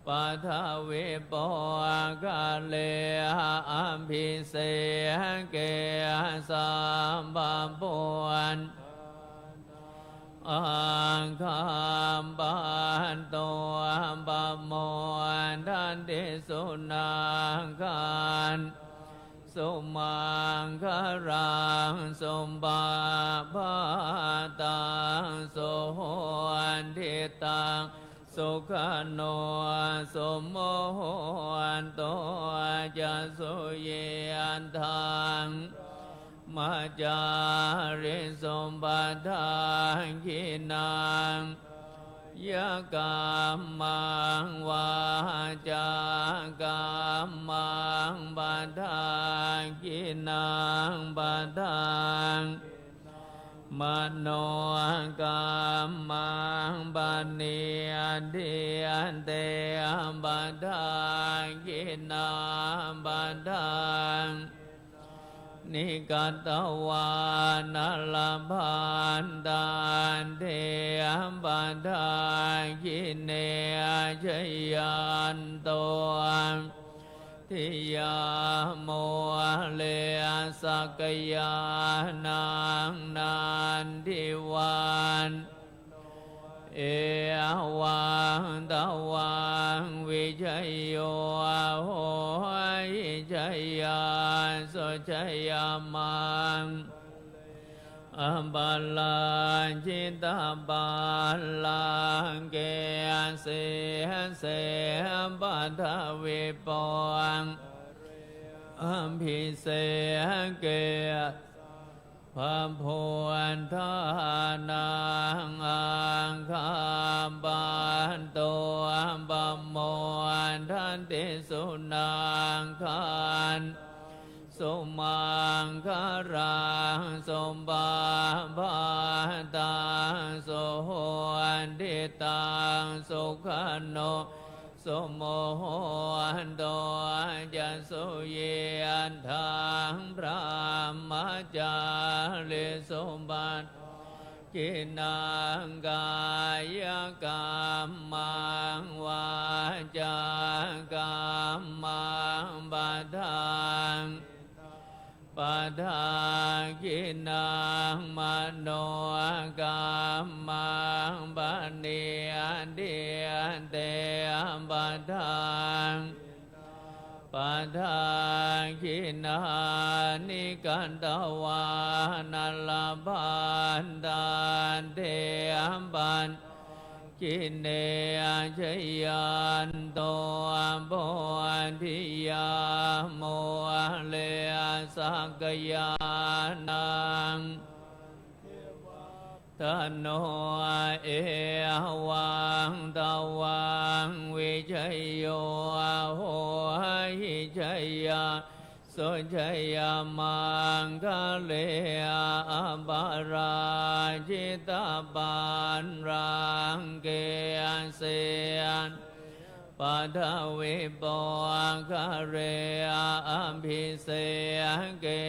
paṭhavipokkhare, abhiseke sabbabuddhānaṃ aggappatto pamodati. Sunakkhattaṃ sumaṅgalaṃ supabhātaṃ suhuṭṭhitaṃ, sukhaṇo sumuhutto ca suyiṭṭhaṃ brahmacārisu. Padakkhiṇaṃ kāyakammaṃ vācākammaṃ padakkhiṇaṃ, padakkhiṇaṃ manokammaṃ paṇidhī te padakkhiṇā, padakkhiṇāni katvāna labhantatthe padakkhiṇe. Jayanto bodhiyā mūle sakyānaṃ nandivaḍḍhano, evaṃ tvaṃ vijayo hohi jayassu jayamaṅ aparājitapallaṅke sīse paṭhavipokkhare abhiseke sabbabuddhānaṃ aggappatto pamodati. Sunakkhattaṃ sumaṅgalaṃ supabhātaṃ suhuṭṭhitaṃ sukhaṇo sumuhutto ca suyiṭṭhaṃ brahmacārisu. Padakkhiṇaṃ kāyakammaṃ vācākammaṃ padakkhiṇaṃ padakkhiṇaṃ manokammaṃ paṇidhī te padakkhiṇā padakkhiṇāni katvāna labhantatthe padakkhiṇe. Jayanto bodhiyā mūle sakyānaṃ tano evaṃ tvaṃ vijayo hohi jayassu jayamaṅgale aparājitapallaṅke sīse paṭhavipokkhare abhiseke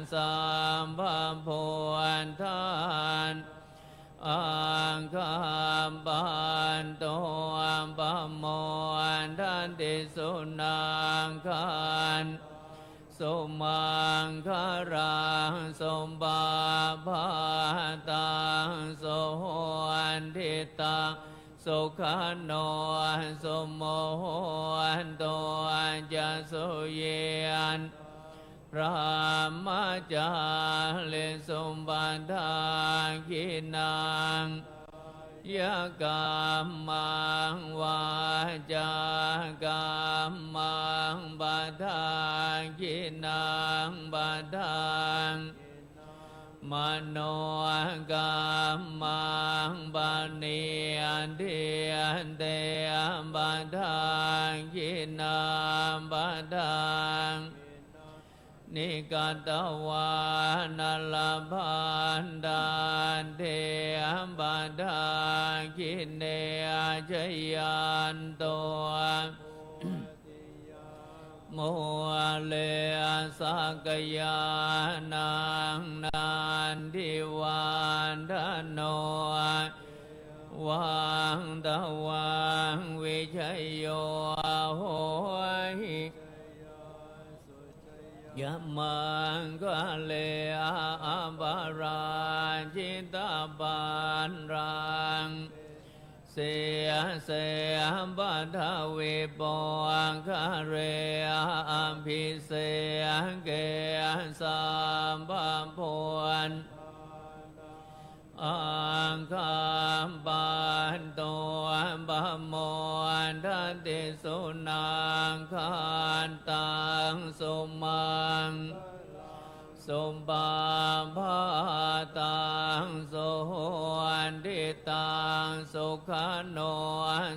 sabbabuddhānaṃ aggappatto pamodati. Sunakkhattaṃ sumaṅgalaṃ supabhātaṃ suhuṭṭhitaṃ sukhaṇo sumuhutto ca suyiṭṭhaṃ brahmacārisu. Padakkhiṇaṃ kāyakammaṃ vācākammaṃ padakkhiṇaṃ padakkhiṇaṃ manokammaṃ paṇidhī te padakkhiṇā padakkhiṇāni katvāna labhantatthe padakkhiṇe. Jayanto mūle sakyānaṃ nandivaḍḍhano evaṃ tvaṃ vijayo hohi jayamaṅgale aparājitapallaṅke sīse paṭhavipokkhare abhiseke sabbabuddhānaṃ aggappatto pamodati. Sunakkhattaṃ sumaṅgalaṃ supabhātaṃ suhuṭṭhitaṃ sukhaṇo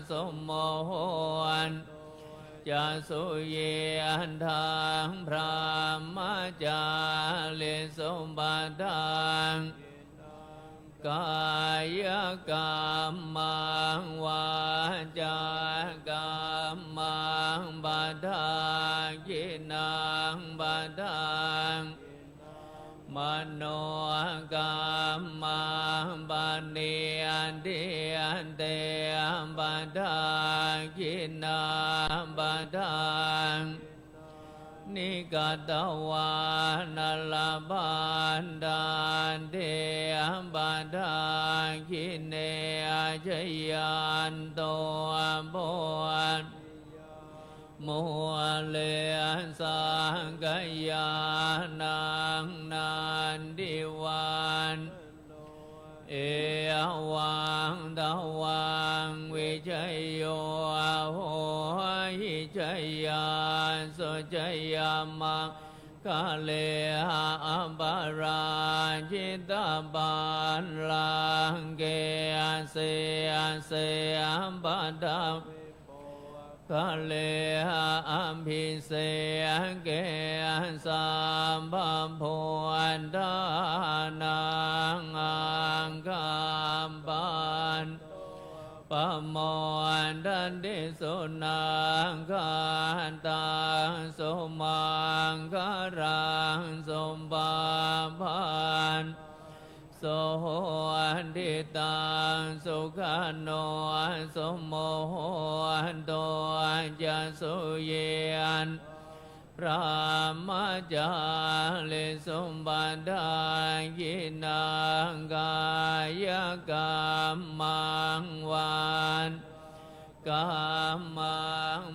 sumuhutto ca suyiṭṭhaṃ brahmacārisu. Padakkhiṇaṃ kāyakammaṃ vācākammaṃ padakkhiṇaṃ padakkhiṇaṃ manokammaṃ paṇidhī te padakkhiṇā padakkhiṇāni katvāna labhantatthe padakkhiṇe. Jayanto bodhiyā mūle sakyānaṃ nandivaḍḍhano evaṃ tvaṃ vijayo hohi jayassu jayamaṅgale aparājitapallaṅke sīse paṭhavi pokkhare abhiseke sabbabuddhānaṃ aggappatto pamodati. Sunakkhattaṃ sumaṅgalaṃ supabhātaṃ suhuṭṭhitaṃ sukhaṇo sumuhutto ca suyiṭṭhaṃ brahmacārisu padakkhiṇaṃ kāyakammaṃ vācākammaṃ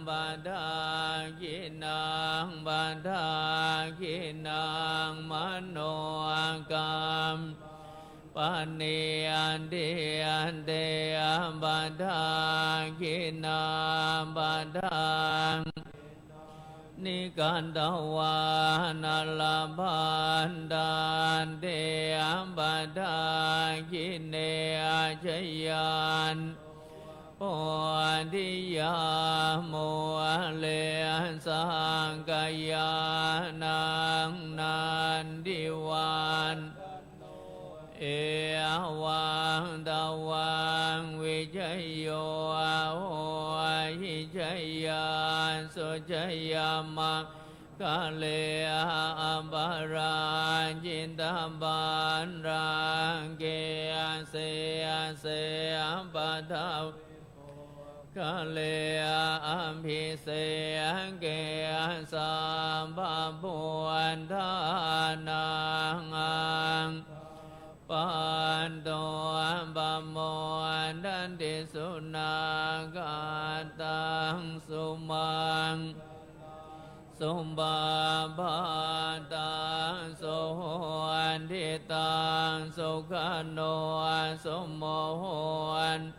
padakkhiṇaṃ padakkhiṇaṃ manokammaṃ paṇidhī te padakkhiṇā padakkhiṇāni katvāna labhantatthe padakkhiṇe. Jayanto bodhiyā mūle sakyānaṃ nandivaḍḍhano evaṃ tvaṃ vijayo hohi jayassu jayamaṅgale aparājitapallaṅke sīse paṭhavi gale abhiseke sabbabuddhānaṃ aggappatto pamodati. Sunakkhattaṃ sumaṅgalaṃ supabhātaṃ suhuṭṭhitaṃ sukhaṇo sumuhutto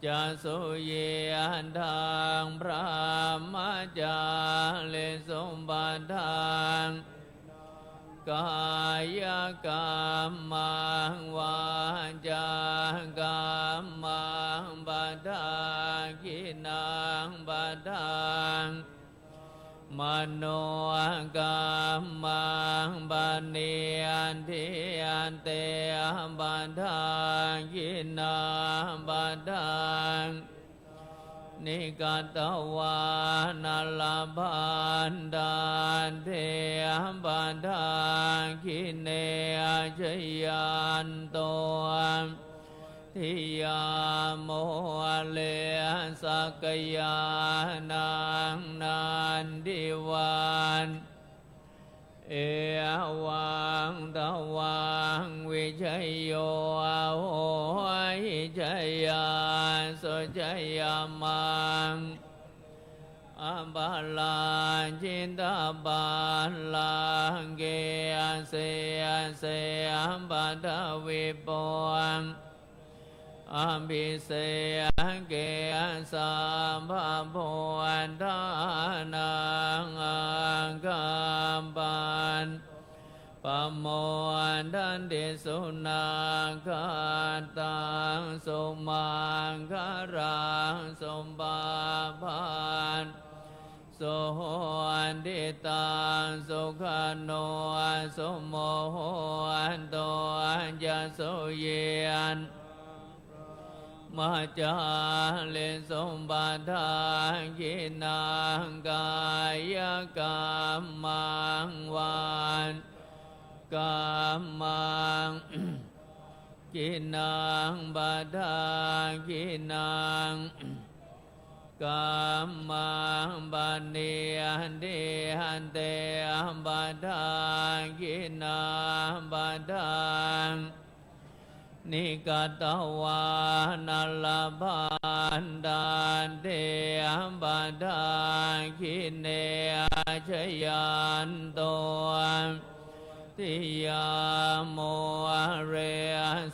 ca suyiṭṭhaṃ brahmacārisu padakkhiṇaṃ kāyakammaṃ vācākammaṃ padakkhiṇaṃ padakkhiṇaṃ manokammaṃ paṇidhī te padakkhiṇā padakkhiṇāni katvāna labhantatthe padakkhiṇe. Jayanto bodhiyā mūle sakyānaṃ nandivaḍḍhano evaṃ tvaṃ vijayo hohi jayassu jayamaṅgale aparājitapallaṅke sīse paṭhavipokkhare abhiseke sabbabuddhānaṃ aggappatto pamodati. Sunakkhattaṃ sumaṅgalaṃ supabhātaṃ suhuṭṭhitaṃ sukhaṇo sumuhutto ca suyiṭṭhaṃ brahmacārisu padakkhiṇaṃ kāyakammaṃ vācākammaṃ padakkhiṇaṃ padakkhiṇaṃ kammaṃ paṇidhī te padakkhiṇā padakkhiṇāni katvāna labhantatthe padakkhiṇe. Jayanto bodhiyā mūle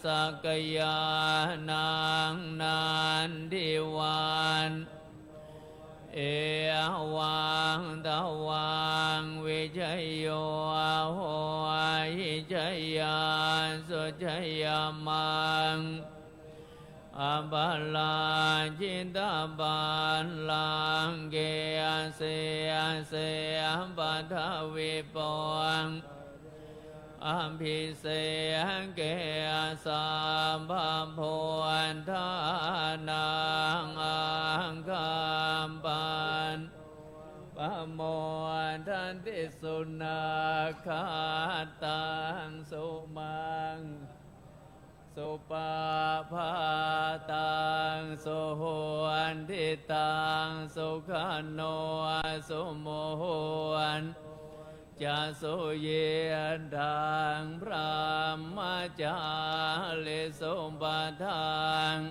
sakyānaṃ nandivaḍḍhano evaṃ tvaṃ vijayo hohi jayassu jayamaṅgale aparājitapallaṅke sīse paṭhavipokkhare abhiseke sabbabuddhānaṃ aggappatto pamodati. Sunakkhattaṃ sumaṅgalaṃ Supabhātaṃ suhuṭṭhitaṃ sukhaṇo sumuhutto ca suyiṭṭhaṃ brahmacārisu. Padakkhiṇaṃ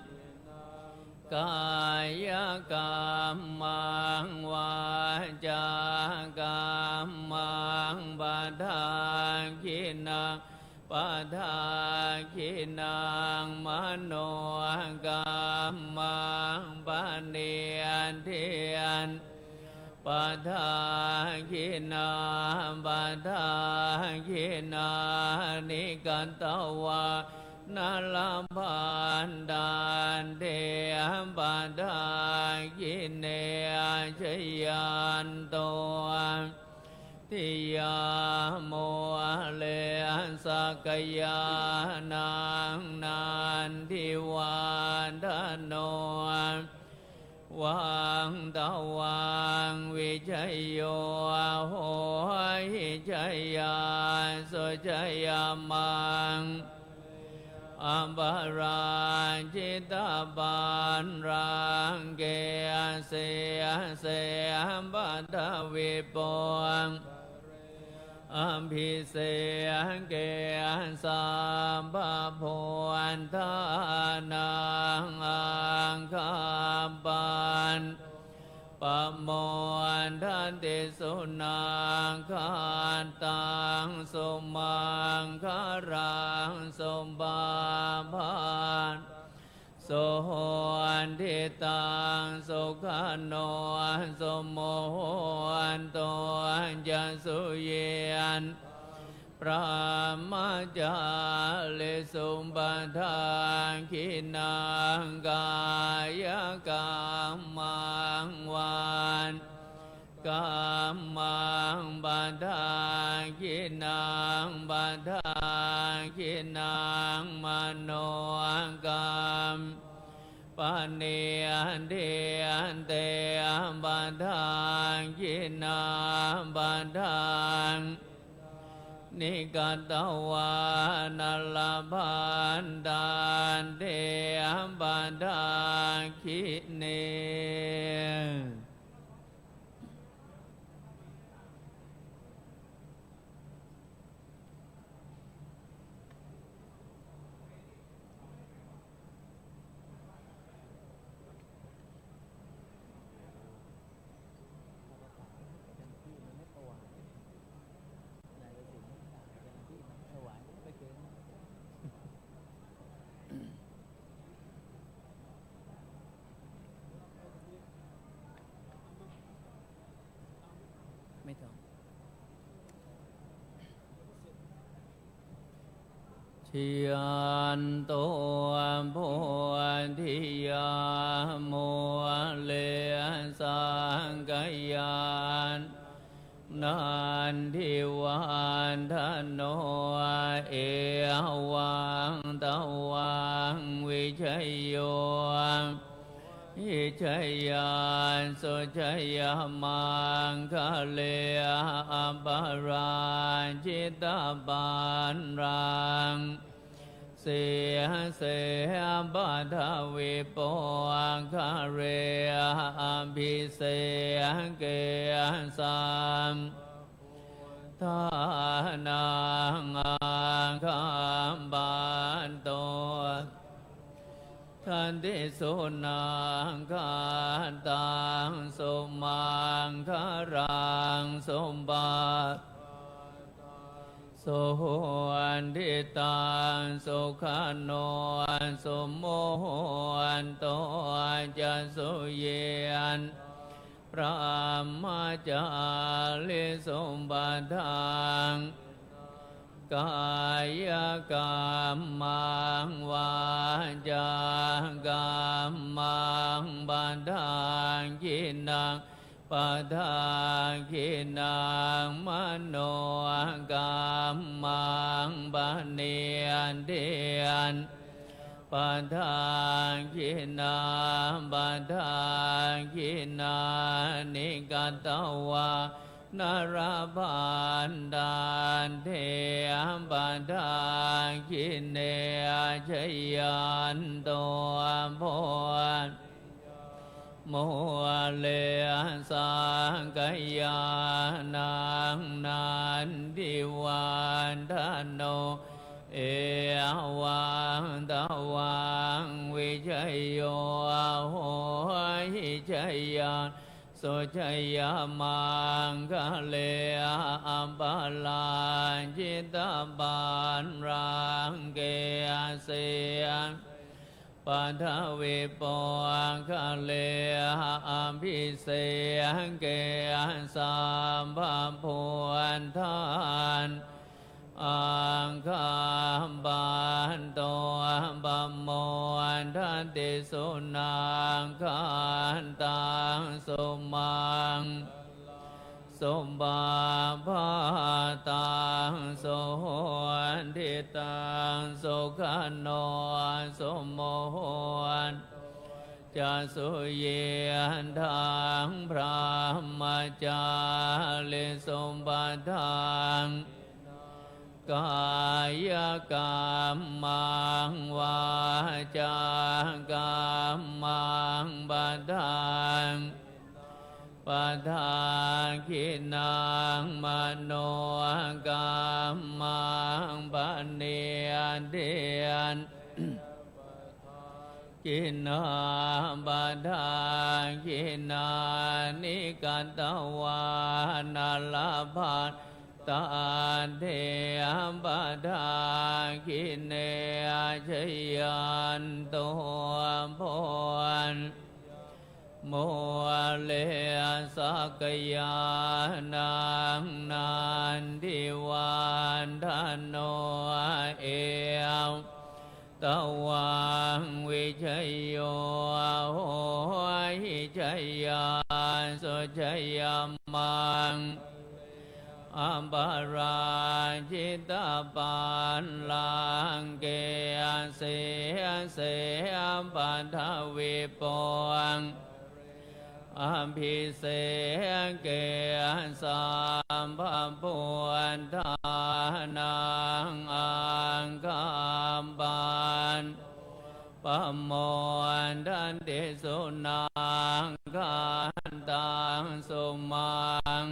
kāyakammaṃ vācākammaṃ padakkhiṇaṃ padakkhiṇaṃ manokammaṃ paṇidhi padakkhiṇā padakkhiṇāni katvāna labhantatthe padakkhiṇe. Jayanto bodhiyā mūle sakyānaṃ nandivaḍḍhano evaṃ tvaṃ vijayo hohi jayassu jayamaṅgale aparājitapallaṅke sīse paṭhavipokkhare abhiseke sabbabuddhānaṃ aggappatto pamodati. Sunakkhattaṃ sumaṅgalaṃ supabhātaṃ suhuṭṭhitaṃ sukhaṇo sumuhutto ca suyiṭṭhaṃ brahmacārisu. Padakkhiṇaṃ kāyakammaṃ vācā kammaṃ padakkhiṇaṃ padakkhiṇaṃ manokammaṃ paṇidhi padakkhiṇā padakkhiṇāni katvāna labhantatthe padakkhiṇe. ไม่ต้อง Jayanto bodhiyā mūle sakyānaṃ nandivaḍḍhano evaṃ tvaṃ vijayo hohi jayassu jayamaṅgale aparājitapallaṅke sīse paṭhavipokkhare abhiseke sabbabuddhānaṃ aggappatto pamodati. Sunakkhattaṃ sumaṅgalaṃ supabhātaṃ suhuṭṭhitaṃ sukhaṇo sumuhutto ca suyiṭṭhaṃ brahmacārisu. Padakkhiṇaṃ kāyakammaṃ vācākammaṃ padakkhiṇaṃ padakkhiṇaṃ manokammaṃ paṇidhi padakkhiṇā padakkhiṇāni katvāna na labhantatthe padakkhiṇe. Jayanto bodhiyā mūle sakyānaṃ nandivaḍḍhano, evaṃ tvaṃ vijayo hohi jaya su jayamaṅgale. Aparājitapallaṅke sīse paṭhavipokkhare, abhiseke sabbabuddhānaṃ aggappatto pamodati. Sunakkhattaṃ sumaṅgalaṃ supabhātaṃ suhuṭṭhitaṃ, sukhaṇo sumuhutto ca suyiṭṭhaṃ brahmacārisu. Padakkhiṇaṃ kāyakammaṃ vācākammaṃ padakkhiṇaṃ, padakkhiṇaṃ manokammaṃ paṇidhī padakkhiṇā. Padakkhiṇāni katvāna labhantatthe padakkhiṇe. Jayanto bodhiyā mūle sakyānaṃ nandivaḍḍhano, evaṃ tvaṃ vijayo hohi jayassu jayamaṅgale. Aparājitapallaṅke sīse paṭhavipokkhare, abhiseke sabbabuddhānaṃ aggappatto pamodati. Sunakkhattaṃ sumaṅgalaṃ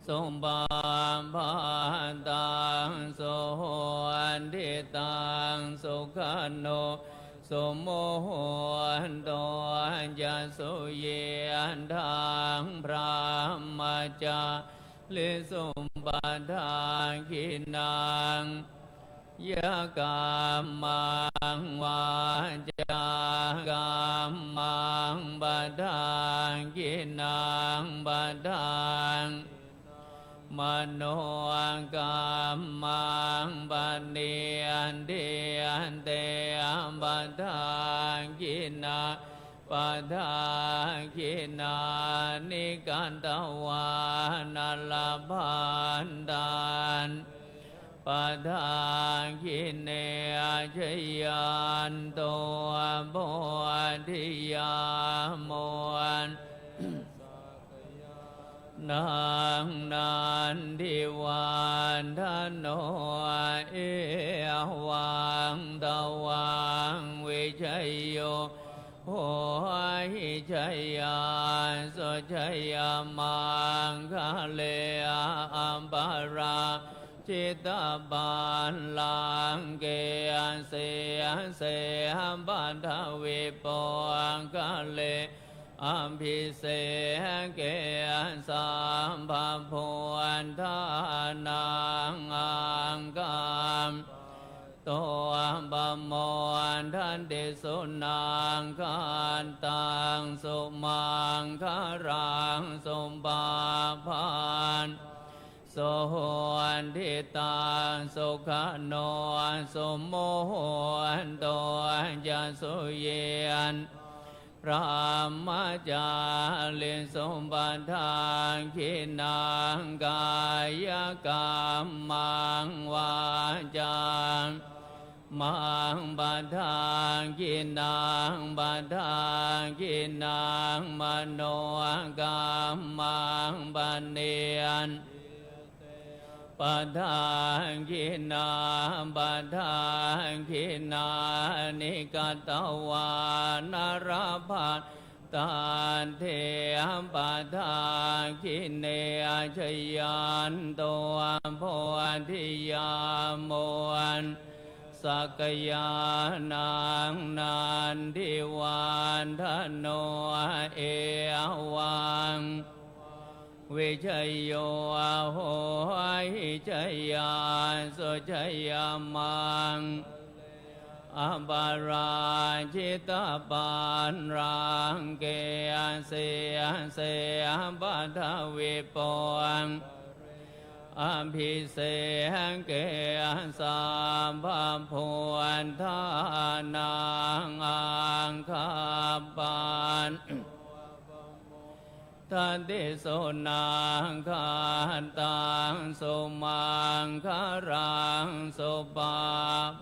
supabhātaṃ suhuṭṭhitaṃ, sukhaṇo sumuhutto ca suyiṭṭhaṃ brahmacārisu. Padakkhiṇaṃ kāyakammaṃ vācākammaṃ padakkhiṇaṃ, padakkhiṇaṃ manokammaṃ paṇidhī padakkhiṇā. Padakkhiṇāni katvāna labhantatthe padakkhiṇe. Jayanto bodhiyā mūle sakyānaṃ nandivaḍḍhano, evaṃ tvaṃ vijayo hohi jayassu jayamaṅgale. Aparājitapallaṅke sīse paṭhavipokkhare, abhiseke sabbabuddhānaṃ aggappatto pamodati. Sunakkhattaṃ sumaṅgalaṃ supabhātaṃ suhuṭṭhitaṃ, sukhaṇo sumuhutto ca suyiṭṭhaṃ brahmacārisu. Padakkhiṇaṃ kāyakammaṃ vācā maṃ padakkhiṇaṃ padakkhiṇaṃ manokammaṃ paṇidhī padakkhiṇā padakkhiṇāni katvāna labhan tatthe padakkhiṇe. Jayanto bodhiyā mūle sakyānaṃ nandivaḍḍhano evaṃ vijayo hohi jayassu jayamaṅ aparājitapallaṅke sīse paṭhavipokkhare abhiseke sabbabuddhānaṃ aggappatto pamodati. Sunakkhattaṃ sumaṅgalaṃ supabhātaṃ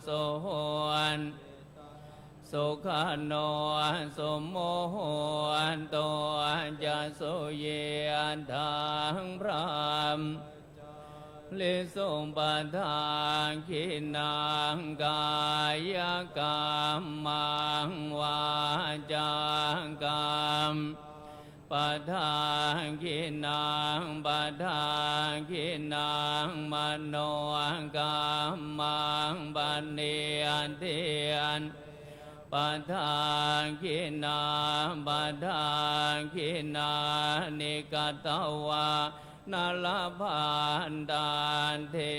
suhuṭṭhitaṃ sukhaṇo sumuhutto ca suyiṭṭhaṃ brahma cārisu padakkhiṇaṃ kāyakammaṃ vācākammaṃ padakkhiṇaṃ padakkhiṇaṃ manokammaṃ paṇidhī padakkhiṇā padakkhiṇāni katvāna labhantatthe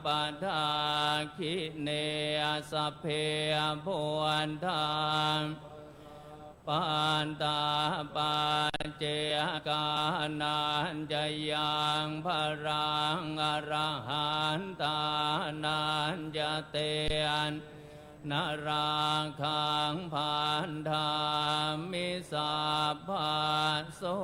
padakkhiṇe. Sabbe buddhā balappattā paccekānañca yaṃ balaṃ arahantānañca ten na rakkhaṃ bandhāmi sabbaso.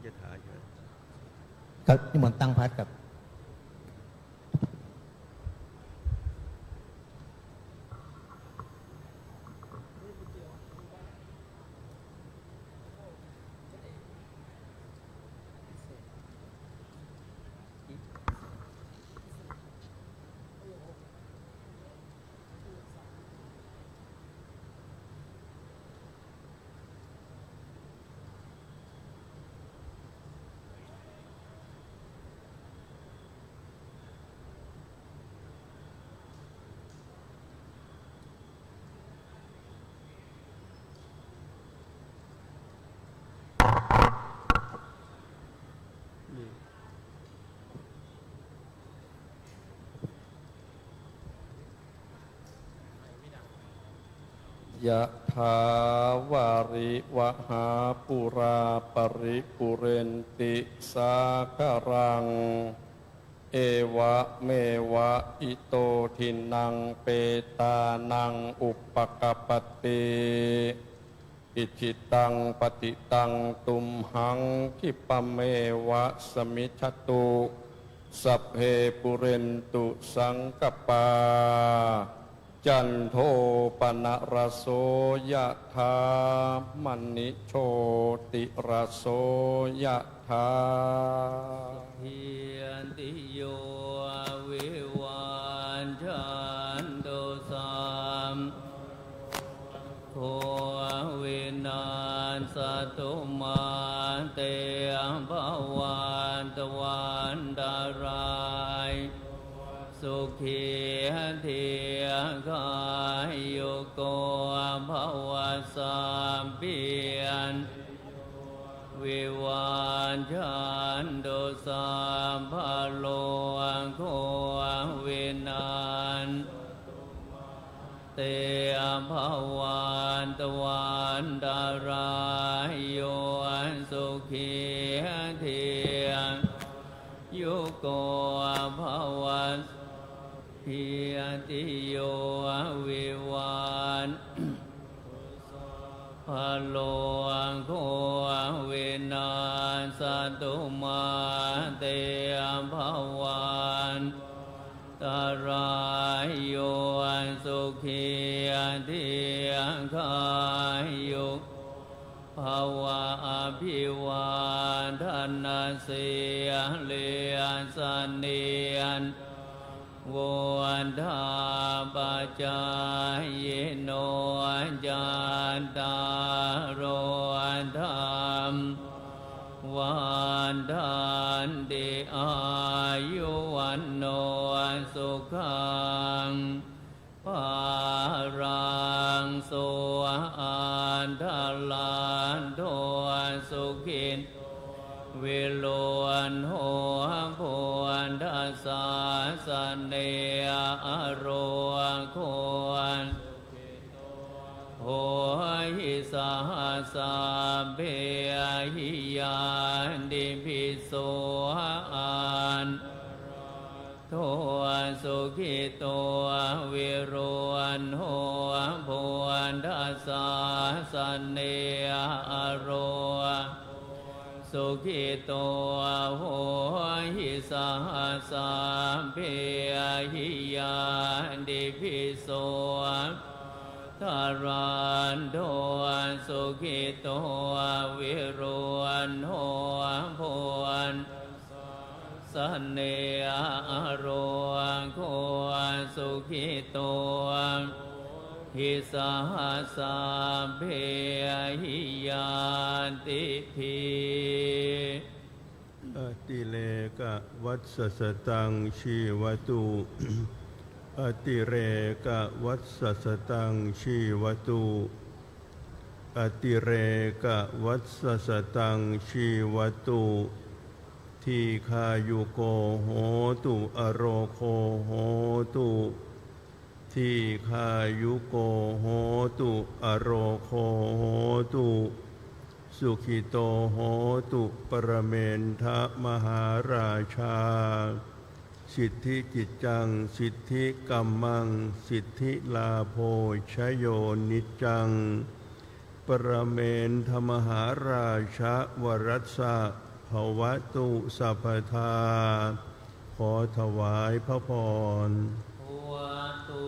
ยะถา ครับ นิมนต์ตั้งพัดครับ Yathā vārivahā pūrā paripūrenti sāgaraṃ, evameva ito dinnaṃ petānaṃ upakappati. Icchitaṃ patthitaṃ tumhaṃ khippameva samijjhatu, sabbe pūrentu saṅkappā, cando paṇṇaraso yathā, maṇi jotiraso yathā. Sabbītiyo vivajjantu, sabbarogo vinassatu, mā te bhavatvantarāyo, sukhī dīghāyuko bhava. Sabbītiyo vivajjantu, sabbarogo vinassatu, mā te bhavatvantarāyo, sukhī dīghāyuko bhava. Sabbītiyo vivajjantu, sabbarogo vinassatu, mā te bhavatvantarāyo, sukhī dīghāyuko bhava. Abhivādanasīlissa niccaṃ vuḍḍhāpacāyino, cattāro dhammā vaḍḍhanti, āyu vaṇṇo sukhaṃ balaṃ. Soṃ atthaladdho sukhito viruḷho buddhasāsane, arogo hohi saha sabbehi ñātibhi. Soṃ atthaladdho sukhito viruḷho buddhasāsane, arogo sukhito hohi saha sabbehi ñātibhi. Soṃ atthaladdho sukhito viruḷho buddha sāsane, arogo sukhito hohi saha sabbehi ñātibhi. Atirekavassa sataṃ jīvatu. Atirekavassa sataṃ jīvatu. Atirekavassa sataṃ jīvatu. Dīghāyuko hotu, arogo hotu. Dīghāyuko hotu, arogo hotu. Sukhito hotu, paramentha mahārājā. Siddhicittam siddhikammaṃ siddhilābho jayo niccaṃ. Paramentha mahārājā, varassa Bhavatu sabbadā ขอถวายพระพร Bhavatu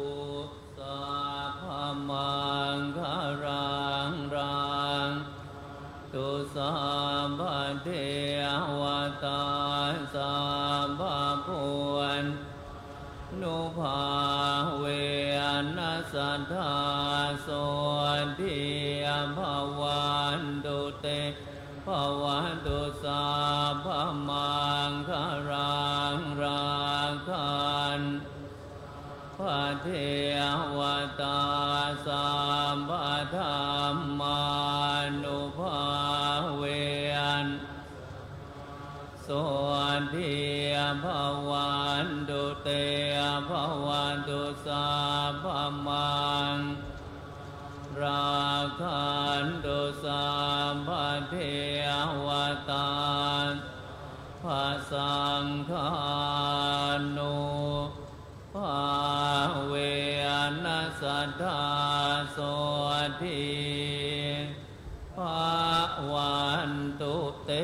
sabbamaṅgalaṃ rakkhantu sabbadevatā sabbabuddhānubhāvena sadā sotthī bhavantu te. Bhavatu sabbamaṅgalaṃ rakkhantu sabbadevatā sabbadhammānubhāvena sotthī bhavantu te. Bhavatu sabbamaṅgalaṃ rakkhantu sabbadevatā sabbasaṅghānubhāvena sadā sotthī bhavantu te.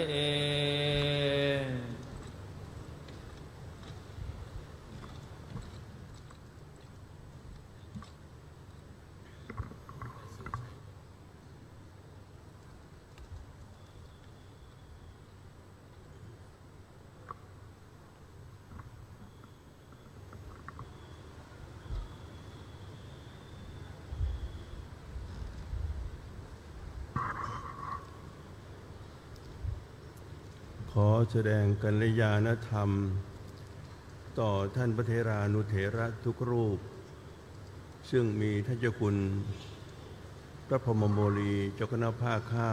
ขอแสดงกัลยาณธรรม ต่อท่านพระเถรานุเถระทุกรูป ซึ่งมีท่านเจ้าคุณพระพรหมโมลีเจ้าคณะภาคห้า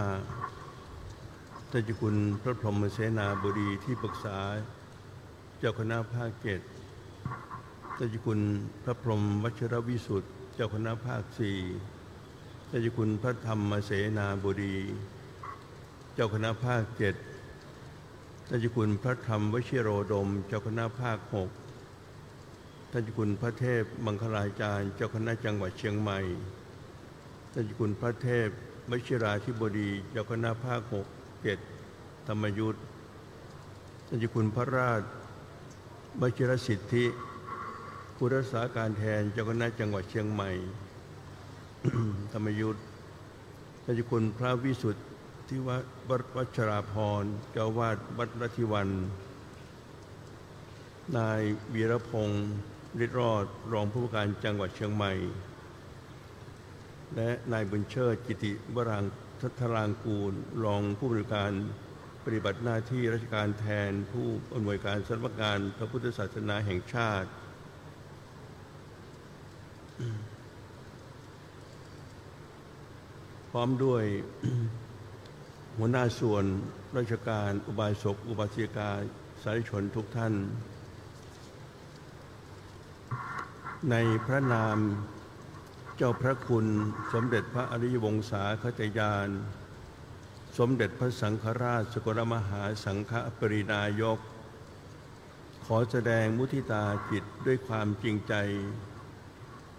ท่านเจ้าคุณพระพรหมเสนาบดีที่ปรึกษาเจ้าคณะภาคเจ็ด ท่านเจ้าคุณพระพรหมวัชรวิสุทธิ์เจ้าคณะภาคสี่ ท่านเจ้าคุณพระธรรมเสนาบดีเจ้าคณะภาคเจ็ด ท่านเจ้าคุณพระธรรมวชิโรดมเจ้าคณะภาคหก ท่านเจ้าคุณพระเทพมังคลาจารย์เจ้าคณะจังหวัดเชียงใหม่ ท่านเจ้าคุณพระเทพวชิราธิบดีเจ้าคณะภาคหกเจ็ดธรรมยุต ท่านเจ้าคุณพระราชวชิรสิทธิ ผู้รักษาการแทนเจ้าคณะจังหวัดเชียงใหม่ ธรรมยุต ท่านเจ้าคุณพระวิสุทธิวัชราภรณ์ เจ้าอาวาสวัดรัตนทิวัน นายวีรพงษ์ ฤทธิ์รอด รองผู้ว่าการจังหวัดเชียงใหม่ และนายบุญเชิด กิติวรางคทรางกูล รองผู้อำนวยการปฏิบัติหน้าที่ราชการแทนผู้อำนวยการสำนักงานพระพุทธศาสนาแห่งชาติ พร้อมด้วย หัวหน้าส่วนราชการ อุบาสก อุบาสิกา สาธุชนทุกท่าน ในพระนามเจ้าพระคุณสมเด็จพระอริยวงศาคตญาณ สมเด็จพระสังฆราชสกลมหาสังฆปริณายก ขอแสดงมุทิตาจิตด้วยความจริงใจ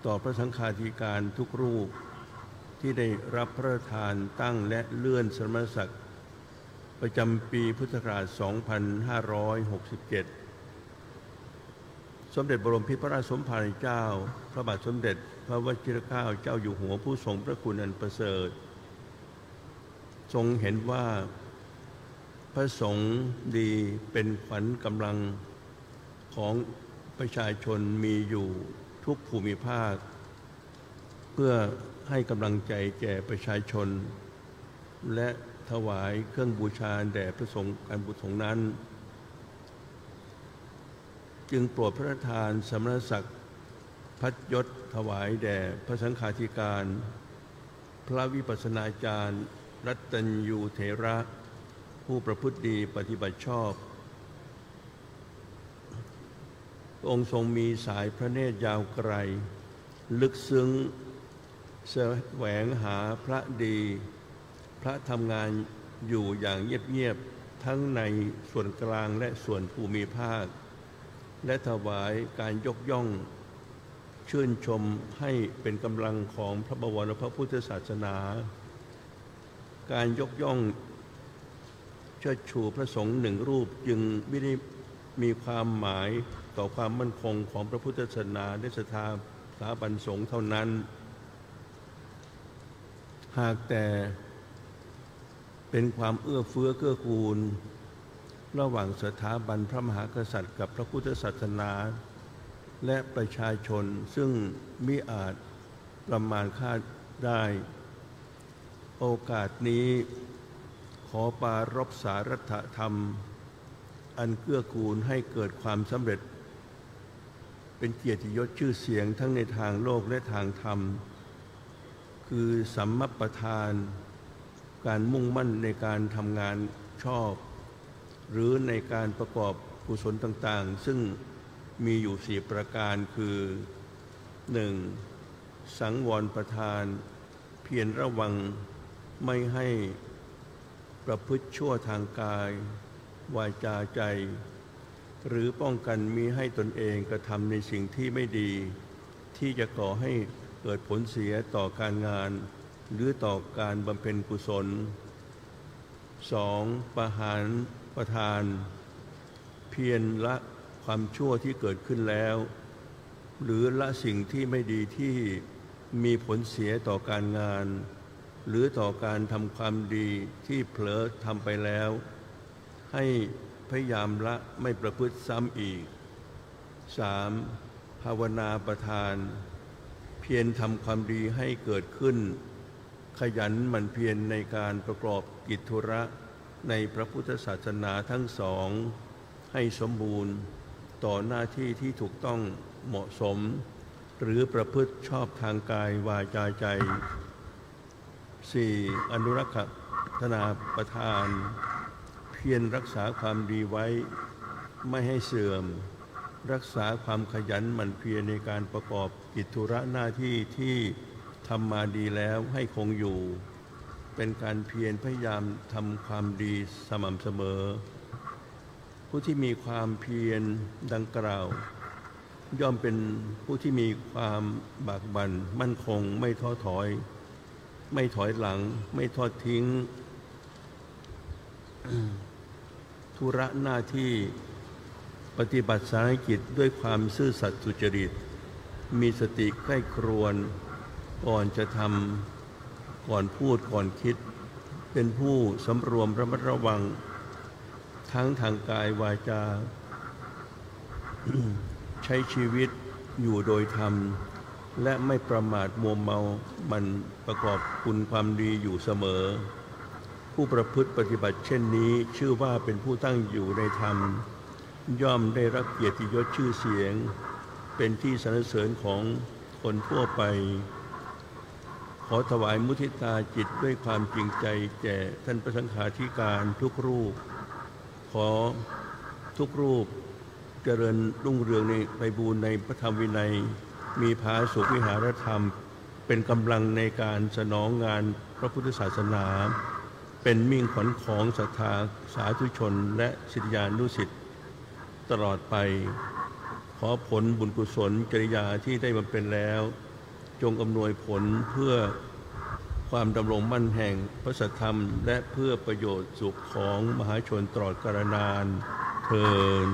ต่อพระสังฆาธิการทุกรูป ที่ได้รับพระราชทานตั้งและเลื่อนสมณศักดิ์ ประจำปีพุทธศักราช สองพันห้าร้อยหกสิบเจ็ด สมเด็จบรมพิตรพระราชสมภารเจ้า พระบาทสมเด็จพระวชิรเกล้าเจ้าอยู่หัวผู้ทรงพระคุณอันประเสริฐ ทรงเห็นว่าพระสงฆ์ดีเป็นขวัญกำลังของประชาชนมีอยู่ทุกภูมิภาค เพื่อให้กำลังใจแก่ประชาชน และถวายเครื่องบูชาแด่พระสงฆ์ การบูชานั้น จึงโปรดพระราชทานสมณศักดิ์พัดยศถวายแด่พระสังฆาธิการ พระวิปัสสนาจารย์รัตตัญญูเถระ ผู้ประพฤติดีปฏิบัติชอบ พระองค์ทรงมีสายพระเนตรยาวไกล ลึกซึ้ง แสวงหาพระดี พระทำงานอยู่อย่างเงียบๆ ทั้งในส่วนกลางและส่วนภูมิภาค และถวายการยกย่องชื่นชมให้เป็นกำลังของพระบวรพระพุทธศาสนา การยกย่อง เชิดชูพระสงฆ์หนึ่งรูปจึงไม่ได้มีความหมายต่อความมั่นคงของพระพุทธศาสนาและศรัทธาสถาบันสงฆ์เท่านั้น หากแต่เป็นความเอื้อเฟื้อเกื้อกูล ระหว่างสถาบันพระมหากษัตริย์กับพระพุทธศาสนา และประชาชนซึ่งมิอาจประมาณค่าได้ โอกาสนี้ขอปรารภสารัตถธรรม อันเกื้อกูลให้เกิดความสำเร็จ เป็นเกียรติยศชื่อเสียงทั้งในทางโลกและทางธรรม คือสัมมัปปทาน การมุ่งมั่นในการทำงานชอบ หรือในการประกอบกุศลต่างๆ ซึ่งมีอยู่สี่ประการคือ หนึ่ง สังวรปทาน เพียรระวังไม่ให้ประพฤติชั่วทางกาย วาจาใจ หรือป้องกันมิให้ตนเองกระทำในสิ่งที่ไม่ดี ที่จะก่อให้เกิดผลเสียต่อการงาน หรือต่อการบำเพ็ญกุศล สอง ปหานปทาน เพียรละความชั่วที่เกิดขึ้นแล้ว หรือละสิ่งที่ไม่ดีที่มีผลเสียต่อการงาน หรือต่อการทำความดีที่เผลอทำไปแล้ว ให้พยายามละไม่ประพฤติซ้ำอีก สาม ภาวนาปทาน เพียรทำความดีให้เกิดขึ้น ขยันหมั่นเพียรในการประกอบกิจธุระในพระพุทธศาสนาทั้งสอง ให้สมบูรณ์ต่อหน้าที่ที่ถูกต้องเหมาะสม หรือประพฤติชอบทางกายวาจาใจ สี่ อนุรักษณาปทาน เพียรรักษาความดีไว้ไม่ให้เสื่อม รักษาความขยันหมั่นเพียรในการประกอบกิจธุระหน้าที่ที่ทำมาดีแล้วให้คงอยู่ เป็นการเพียรพยายามทำความดีสม่ำเสมอ ผู้ที่มีความเพียรดังกล่าว ย่อมเป็นผู้ที่มีความบากบั่นมั่นคง ไม่ท้อถอย ไม่ถอยหลัง ไม่ทอดทิ้ง ธุระหน้าที่ ปฏิบัติสาหกิจด้วยความซื่อสัตย์สุจริต มีสติใคร่ครวญก่อนจะทำ ก่อนพูด ก่อนคิด เป็นผู้สำรวมระมัดระวัง ทั้งทางกายวาจา ใช้ชีวิตอยู่โดยธรรม และไม่ประมาทมัวเมาหมั่นประกอบคุณความดีอยู่เสมอ ผู้ประพฤติปฏิบัติเช่นนี้ชื่อว่าเป็นผู้ตั้งอยู่ในธรรม ย่อมได้รับเกียรติยศชื่อเสียง เป็นที่สรรเสริญของคนทั่วไป ขอถวายมุทิตาจิตด้วยความจริงใจแก่ท่านพระสังฆาธิการทุกรูป ขอทุกรูปเจริญรุ่งเรืองในไพบูลย์ในพระธรรมวินัย มีผาสุกวิหารธรรม เป็นกำลังในการสนองงานพระพุทธศาสนา เป็นมิ่งขวัญของศรัทธาสาธุชนและศิษยานุศิษย์ตลอดไป ขอผลบุญกุศลจริยาที่ได้บำเพ็ญแล้ว จงอำนวยผลเพื่อความดำรงมั่นแห่งพระสัทธรรม และเพื่อประโยชน์สุขของมหาชนตลอดกาลนาน เทอญ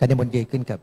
ก็นิมนต์ยืนขึ้นครับ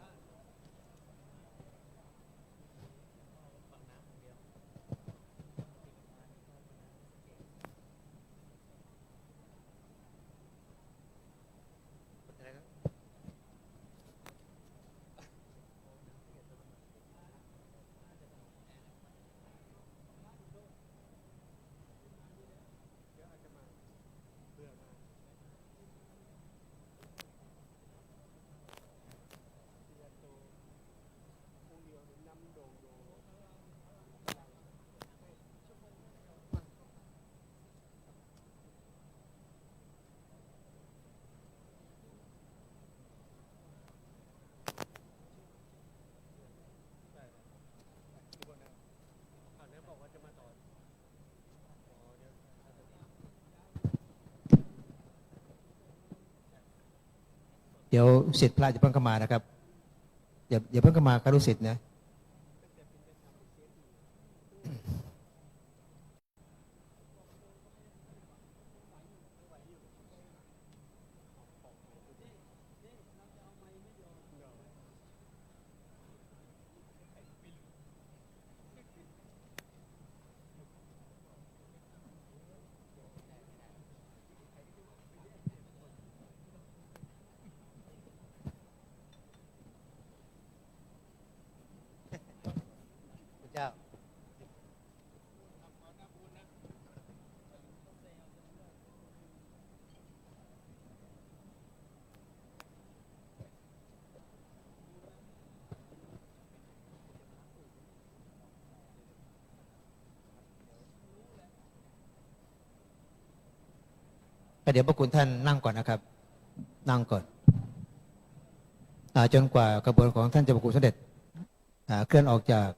เดี๋ยวเสร็จพระจะเพิ่งเข้ามานะครับ อย่า อย่าเพิ่งเข้ามา คฤหัสถ์นะ เจ้า ก็เดี๋ยวพระคุณท่านนั่งก่อนนะครับ นั่งก่อน อ่า จนกว่าขบวนของท่านเจ้าพระคุณสมเด็จ อ่า เคลื่อนออกจาก